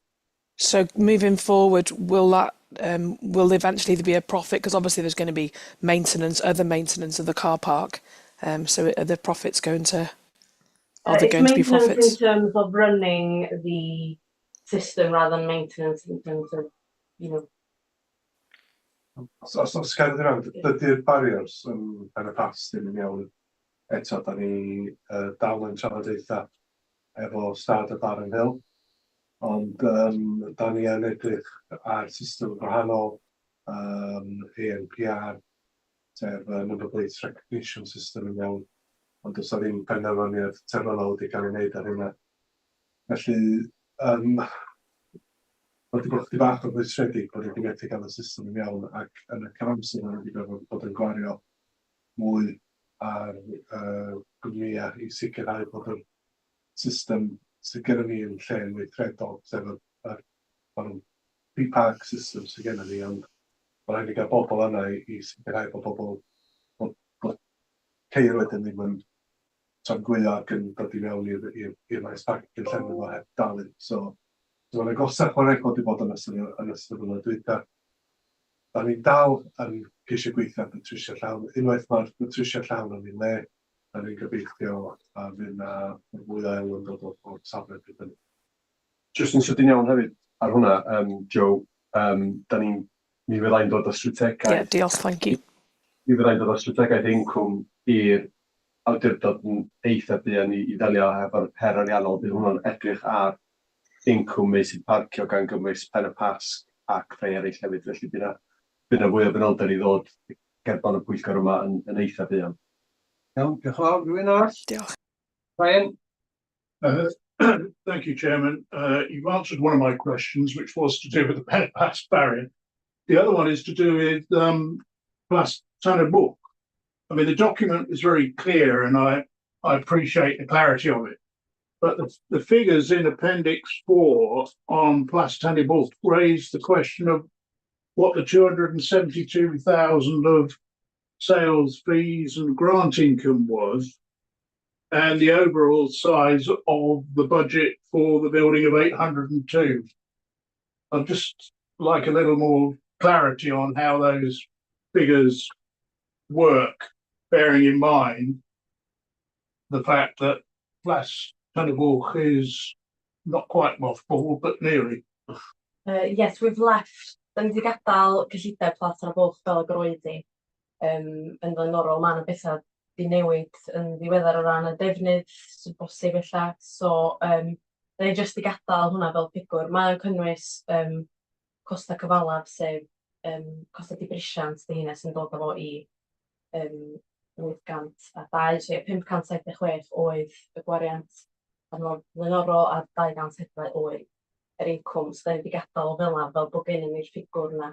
So moving forward, will eventually there be a profit? Because obviously there's going to be maintenance, other maintenance of the car park. So are the profits going to, are there It's going to be maintenance profits? in terms of running the system rather than maintenance in terms of. So, os oes gael yna, dydy'r barriers yn yn y pas ddim yn iawn eto, da ni dal yn trafodaethau efo stad y Barron Hill, ond da ni yn edrych ar system gwahanol, ANPR, sef Number Plate Recognition System yn iawn, ond does 'na ddim penderfyniad terfynol wedi cael ei wneud ar hynna. Felly, mae wedi bod chydig bach o rwystredig bod wedi methu gael y system yn iawn ac yn y cyfamser maen nhw wedi gorfod bod yn gwario mwy ar gwmnïau i sicrhau bod yr system sydd gennym ni yn lle yn weithredol, sef yr ma' nhw'n pre-park system sydd gennym ni, ond ma' raid ni gael bobl yna i sicrhau bod bobl, bod ceir wedyn ddim yn tramgwyo ac yn dod i mewn i'r maes parcio yn llenwi fo heb dalu. So mae'n agosach ychwanegol wedi bod yn ystod y blynyddoedd dwytha. Da ni'n dal yn ceisio gweithio ar datrysiad llawn. Unwaith mae'r datrysiad llawn yn ei le, da ni'n gobeithio a fydd na fwy o elw yn dod o'r safle pryd hynny. Jyst yn sydyn iawn hefyd ar hwnna, Joe, da ni'n, mi fyddai'n dod â strategaeth. Yeah, diolch, thank you. Mi fyddai'n dod â strategaeth incwm i'r awdurdod yn eitha buan i ddelio efo'r her ariannol. Bydd hwnnw'n edrych ar incwm meysydd parcio gan gynnwys Pen y Pasg ac rhai eraill hefyd. Felly bydd na fwy o fanylder i ddod gerbron y pwyllgor yma yn eitha buan. Iawn, diolch yn fawr. Rhywun arall? Diolch. Brian? Thank you, Chairman. You've answered one of my questions, which was to do with the Pen-y-Pass barrier. The other one is to do with Plas Tan-y-Bwlch. I mean, the document is very clear and I appreciate the clarity of it. But the figures in Appendix 4 on Plas Tan-y-Bwlch raise the question of what the 272,000 of sales fees and grant income was, and the overall size of the budget for the building of 802. I'd just like a little more clarity on how those figures work, bearing in mind the fact that Plas Tan-y-Bwlch is not quite mothballed, but nearly. Yes, we've left, da ni wedi gadael cyllideb Plas Tan y Bwlch fel ag yr oedd hi yn flaenorol. Mae yna bethau 'di newid yn ddiweddar o ran y defnydd sy'n bosib ella, so da ni jyst 'di gadael hwnna fel ffigwr. Mae o'n cynnwys costau cyfalaf, sef costau dibrisiant 'di hynna sy'n dod â fo i 802, so ie, 576 oedd y gwariant flaenorol a 204 oedd yr incwm. So da ni wedi gadael o fel 'na, fel bod gennym ni'r ffigwr yna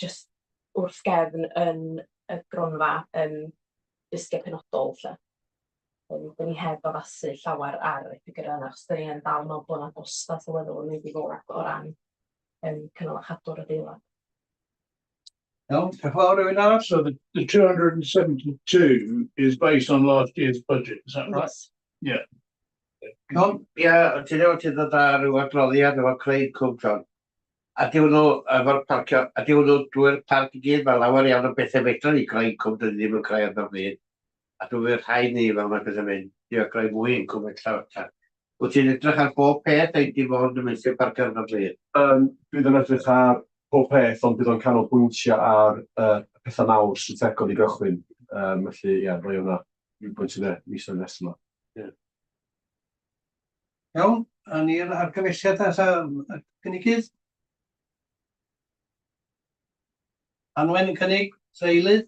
jyst wrth gefn yn y gronfa risgiau penodol 'lly. Da ni heb addasu llawer ar y ffigurau yna, achos da ni yn dal meddwl bod 'na gostau sylweddol yn mynd i fod o ran cynnal a chadw'r adeilad. Iawn, diolch yn fawr. Rhywun arall? So the 272 is based on last year's budget, is that right? Yes. Yeah. John? Ia, ti'n iawn, ti'n dod â rhyw adroddiad efo creu incwm, John. A di hwnnw efo'r parcio, a di hwnnw drwy'r parc i gyd, mae lawer iawn o bethau fedra ni creu incwm, dyn ni ddim yn creu ar y bryd. A dwi'n fydd rhaid ni, fel mae pethau'n mynd, i creu mwy incwm ella. Wyt ti'n edrych ar bob peth neu dim ond y meysydd parcio ar y bryd? Bydd yn edrych ar pob peth, ond bydd o'n canolbwyntio ar y pethau mawr strategol i gychwyn. Felly, ie, rhoi hwnna rhywbwynt yn y misoedd nesaf yma. Iawn, a ni'r argymhelliad at y cynigydd? Anwen yn cynnig, eilydd?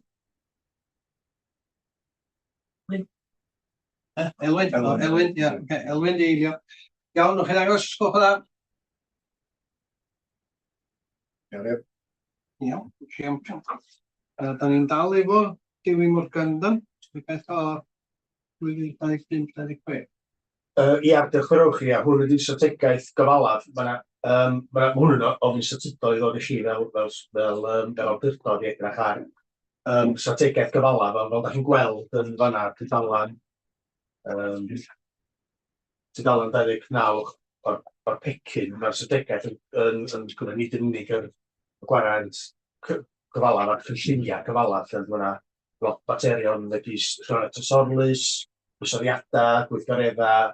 Elwyn, Elwyn, ia, Elwyn di eilio. Iawn, nwch chi ddangos, gwelwch yn dda. Iawn. Iawn, champion. Da ni'n dal efo Dewi Morgan, dan? Beth o 2025-26. Ia, diolch yn fawr chi. A hwn ydy strategaeth gyfalaf. Mae ma hwn yn ofyn statudol i ddod i chi fel awdurdod i edrych ar strategaeth gyfalaf. Fel da chi'n gweld yn fanna, tudalen 29 o'r pecyn, mae'r strategaeth yn gwneud nid yn unig yr gwarant cyfalaf a'r cynlluniau cyfalaf, lle mae yna lot materion megis rheolaeth trysorlys, buddsoddiadau, gweithgareddau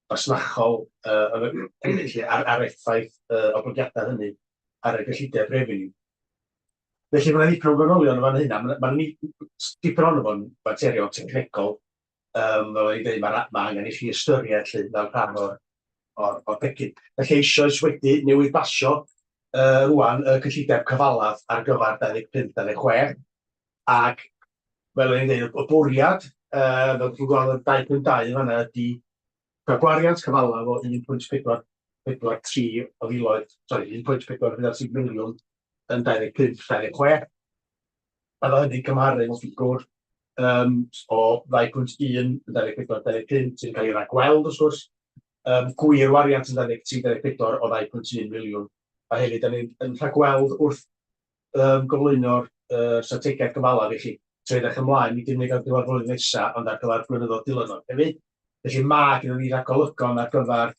masnachol felly ar effaith oblygiadau hynny ar y gyllideb refeniw. Felly mae yna ddipyn o fanylion yn fan hynna. Mae yna dipyn ohono fo'n faterion technegol. Fel o'n i'n dweud, mae angen i chi ystyried lly, fel rhan o'r pecyn. Felly eisoes wedi newydd basio rwan y cyllideb cyfalaf ar gyfer 25-26, ac fel o'n i'n dweud, y bwriad, fel chi'n gweld yn 2.2 yn fanna, ydy cael gwariant cyfalaf o 1.443 o filoedd, sori, 1.443 miliwn yn 25-26. A fel hynny cymharu efo ffigwr o 2.1 yn 24-25 sy'n cael ei ragweld wrth gwrs, gwir wariant yn 23-24 o 2.1 miliwn. A hefyd, da ni'n rhagweld wrth gyflwyno'r strategaeth gyfalaf i chi, trwy edrych ymlaen, nid unig ar gyfer flwyddyn nesaf, ond ar gyfer blynyddoedd dilynol hefyd. Felly mae gennym ni ragolygon ar gyfer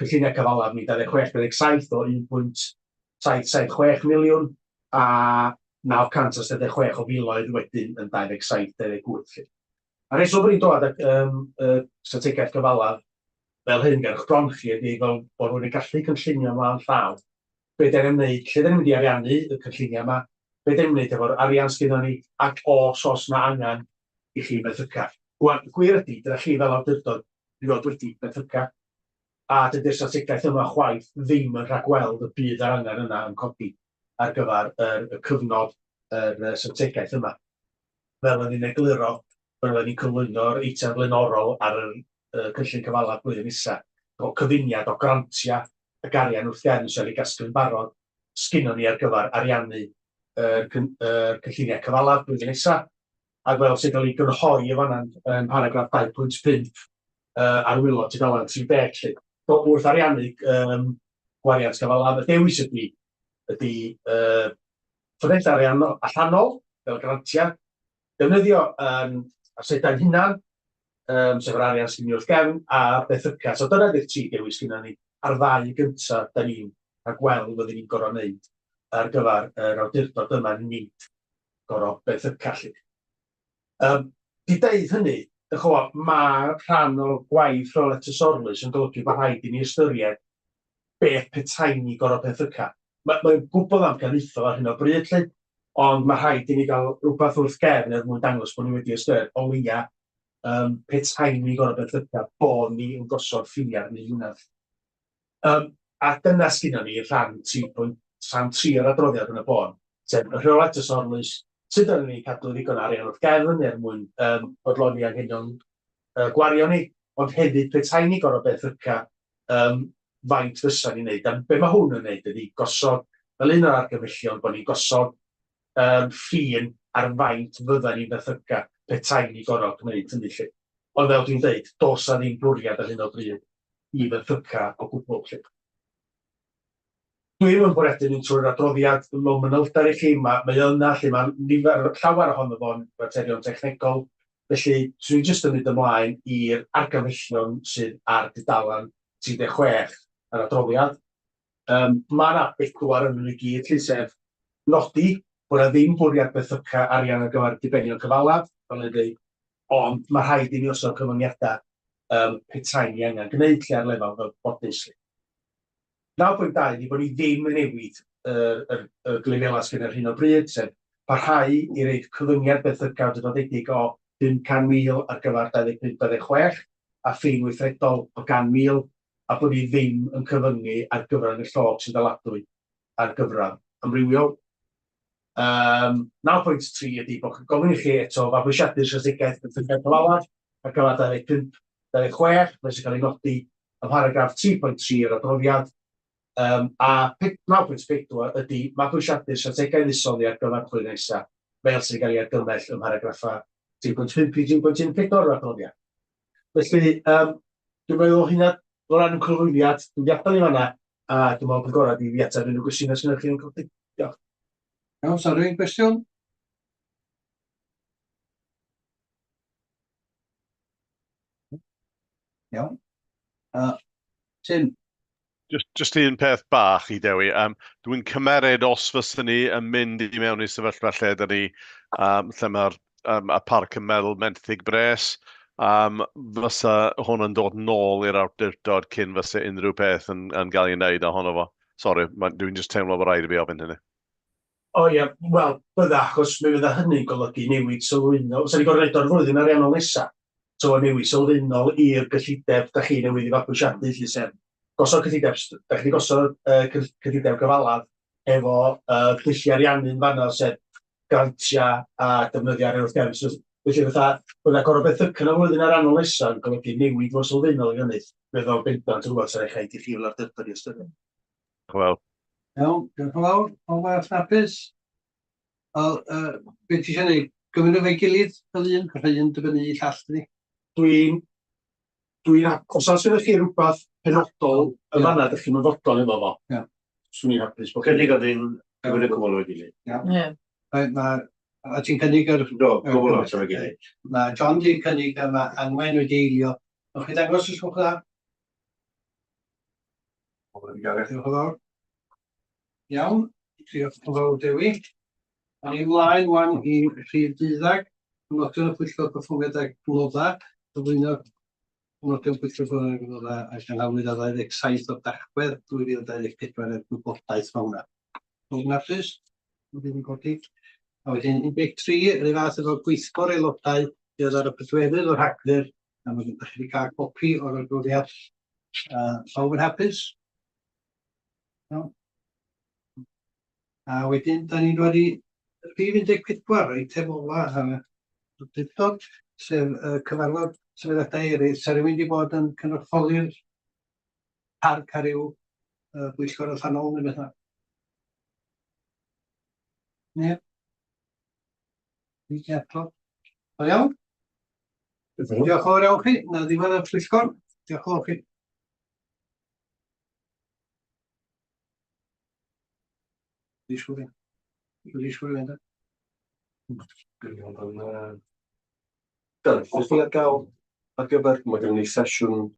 cynlluniau cyfalaf ni 26-27 o 1.776 miliwn a 976 o filoedd wedyn yn 27-28. A rheswm bod ni'n dod ag strategaeth gyfalaf fel hyn ger eich bron chi ydy fel bod rhywun yn gallu cynllunio ymlaen llaw be dan ni'n wneud, lle dan ni'n mynd i ariannu y cynlluniau yma, be dan ni'n wneud efo'r arian sgynnon ni, ac os oes 'na angen i chi fenthyca. Rwan, y gwir ydy, dyna chi fel awdurdod rioed wedi benthyca, a dydy'r strategaeth yma chwaith ddim yn rhagweld y bydd yr angen yna yn codi ar gyfer y cyfnod yr strategaeth yma. Fel o'n i'n egluro, pan oedden ni'n cyflwyno'r eitem flaenorol ar yr cynllun cyfalaf blwyddyn nesa, efo cyfuniad o grantiau ac arian wrth gefn sy'n cael ei gasglu'n barod sgynnon ni ar gyfer ariannu yr cynlluniau cyfalaf blwyddyn nesa, ac fel sy'n cael ei grynhoi yn fan'na yn paragraff 2.5 ar waelod tudalen 30 'lly. So wrth ariannu gwariant cyfalaf, y dewis ydy Ffynhonnell arian allanol, fel grantiau, defnyddio um, asedau'n hunan, um, sef yr arian sydd ni wrth gefn, a benthyca. So dyna ydy'r tri dewis gyda ni, a'r ddau gyntaf da ni'n rhagweld fyddwn ni'n gorfod wneud ar gyfer yr awdurdod yma, nid gorfod benthyca 'lly. Um, di deud hynny, dych ch'mo', mae rhan o'r gwaith rheolaeth trysorlys yn golygu bod rhaid i ni ystyried beth petai ni gorfod benthyca. Mae, mae'n gwbl amcaniaethol ar hyn o bryd, 'lly, ond mae rhaid i ni gael rhywbeth wrth gefn er mwyn dangos bod ni wedi ystyried o leia um, petai ni gorfod benthyca, bod ni yn gosod ffiniau ar ni hunan. Yym, a dyna sgynnon ni rhan tri pwynt, rhan tri o'r adroddiad yn y bôn, sef y rheolaeth trysorlys, sut ydyn ni'n cadw ddigon o arian wrth gefn er mwyn yym bodloni anghenion yy gwario ni, ond hefyd petai ni gorfod benthyca yym faint fysa ni'n neud. A be ma' hwn yn neud ydi gosod, fel un o'r argymhellion, bod ni'n gosod yym ffin ar faint fydda ni'n benthyca petai ni gorfod gwneud hynny 'lly. Ond fel dwi'n deud, does 'na ddim bwriad ar hyn o bryd i fenthyca o gwbl 'lly. Dwi'm yn bwriadu mynd trwy'r adroddiad mewn manylder i chi, ma' mae o yna 'lly, ma' nifer, llawer ohono fo'n faterion technegol, felly 'swn i jyst yn mynd ymlaen i'r argymhellion sydd ar dudalen 36 yr adroddiad. Yym, ma' 'na bedwar ynddyn nhw i gyd 'lly, sef nodi bod 'na ddim bwriad benthyca arian ar gyfer dibenion cyfalaf, fel o'n i'n deud, ond ma' rhaid i ni osod cyfyngiadau yym petai ni angen gwneud 'lly ar lefel fel gwybodus 'lly. 9.2 ydi bod ni ddim yn newid yr yr y lefelau sydd ar hyn o bryd, sef parhau i roid cyfyngiad benthyca awdurdodedig o 500,000 ar gyfer 25 26 a ffin weithredol o 100,000 a bod ni ddim yn cyfyngu ar gyfran y llog sy'n daladwy ar gyfradd amrywiol. Yym, 9.3 ydy bod gofyn i chi eto fabwysiadu'r strategaeth benthyciad cyfalaf ar gyfer 25, 26, fel sy'n cael ei nodi ym mharagraff 3.3 o'r adroddiad, yym, a 9.4 ydy mabwysiadu'r strategaeth fuddsoddi ar gyfer flwyddyn nesaf, fel sy'n cael ei argymell ym mharagraffau 3.5 i 3.14 o'r adroddiad. Felly, yym, dwi'n meddwl hynna o ran y cyflwyniad, dwi'n mynd i adael i fanna, a dwi'n meddwl bod gorau i fi ateb unrhyw gwestiynau sydd gennych chi yn codi. Diolch. Iawn, sa rhywun gwestiwn? Iawn. Tim? Just, just un peth bach i Dewi. Um, dwi'n cymeryd os fyswn ni yn mynd i mewn i sefyllfa lle dyn ni, um, lle mae'r um, y parc yn meddwl menthyg bres, um, fysa hwn yn dod nôl i'r awdurdod cyn fysa unrhyw peth yn, yn gael ei wneud ohono fo. Sori, dwi'n just teimlo bod rhaid i fi ofyn hynny. O ia, wel, bydda, achos mi fydda hynny'n golygu newid sylfaenol. Fysa ni gorfod neud o'r flwyddyn ariannol nesa, so newid sylfaenol i'r gyllideb da chi newydd i fabwysiadu, lly, sef gosod cyllideb, da chi wedi gosod uh, cyllideb gyfalaf efo uh, dulliau ariannu'n fanno, sef grantiau a defnyddio arian wrth gefn. So, felly fatha, bydda gorfod benthyca yn y flwyddyn ariannol nesa yn golygu newid mor sylfaenol i hynny. Bydd o'n bendant yn rhywbeth sy'n rhaid i chi fel awdurdod i ystyried. Wel. Iawn, diolch yn fawr. Pawb arall hapus? Wel, uh, beth ti eisiau gwneud? Gymryd nhw fe'i gilydd fel un, rhai un dibynnu i llall, dydi? Dwi'n... Dwi'n... Os oes gennych chi rhywbeth penodol yn fanna, ydych chi'n fodlon efo fo. Ia. Swn i'n hapus. Bod Cynnig oedd hi'n gymryd y cwbl o'i gilydd. Ia. Ie. Mae, mae, a ti'n cynnig yr... Do, cwbl o'r o'i gilydd. Mae John di'n cynnig a mae Anwen wedi eilio. Nwch chi ddangos os gwelwch dda? Diolch yn fawr. Iawn, diolch yn fawr Dewi. Awn ni ymlaen wan i rhif deuddag, cofnodion y Pwyllgor Perfformiad a Adnoddau, cyflwyno cofnodion Pwyllgor Perfformiad ac Adnoddau a gynhaliwyd ar 27 o Dachwedd 2024 er gwybodaeth mae hwnna. Pawb yn hapus? Ddim yn codi. A wedyn 13, yr un fath efo gweithgor aelodau, bydd ar y pedwerydd o Rhagfyr, a mae chi wedi cael copi o'r adroddiad. Pawb yn hapus? Iawn. A wedyn, da ni'n dod i rhif 14, eitem ola ar y awdurdod, sef y cyfarfod sefydliadau eraill. Sa rhywun wedi bod yn cynrychioli'r parc ar ryw uh, bwyllgor allanol neu beth yna? Neb? Fi adrodd. O iawn? Diolch yn fawr iawn chi. Na ddiwedd y pwyllgor. Diolch yn fawr chi. Disgwyl. Dwi'n disgwyl i fynd. Dylith, ydych chi ar gael ar gyfer, mae gennym ni sesiwn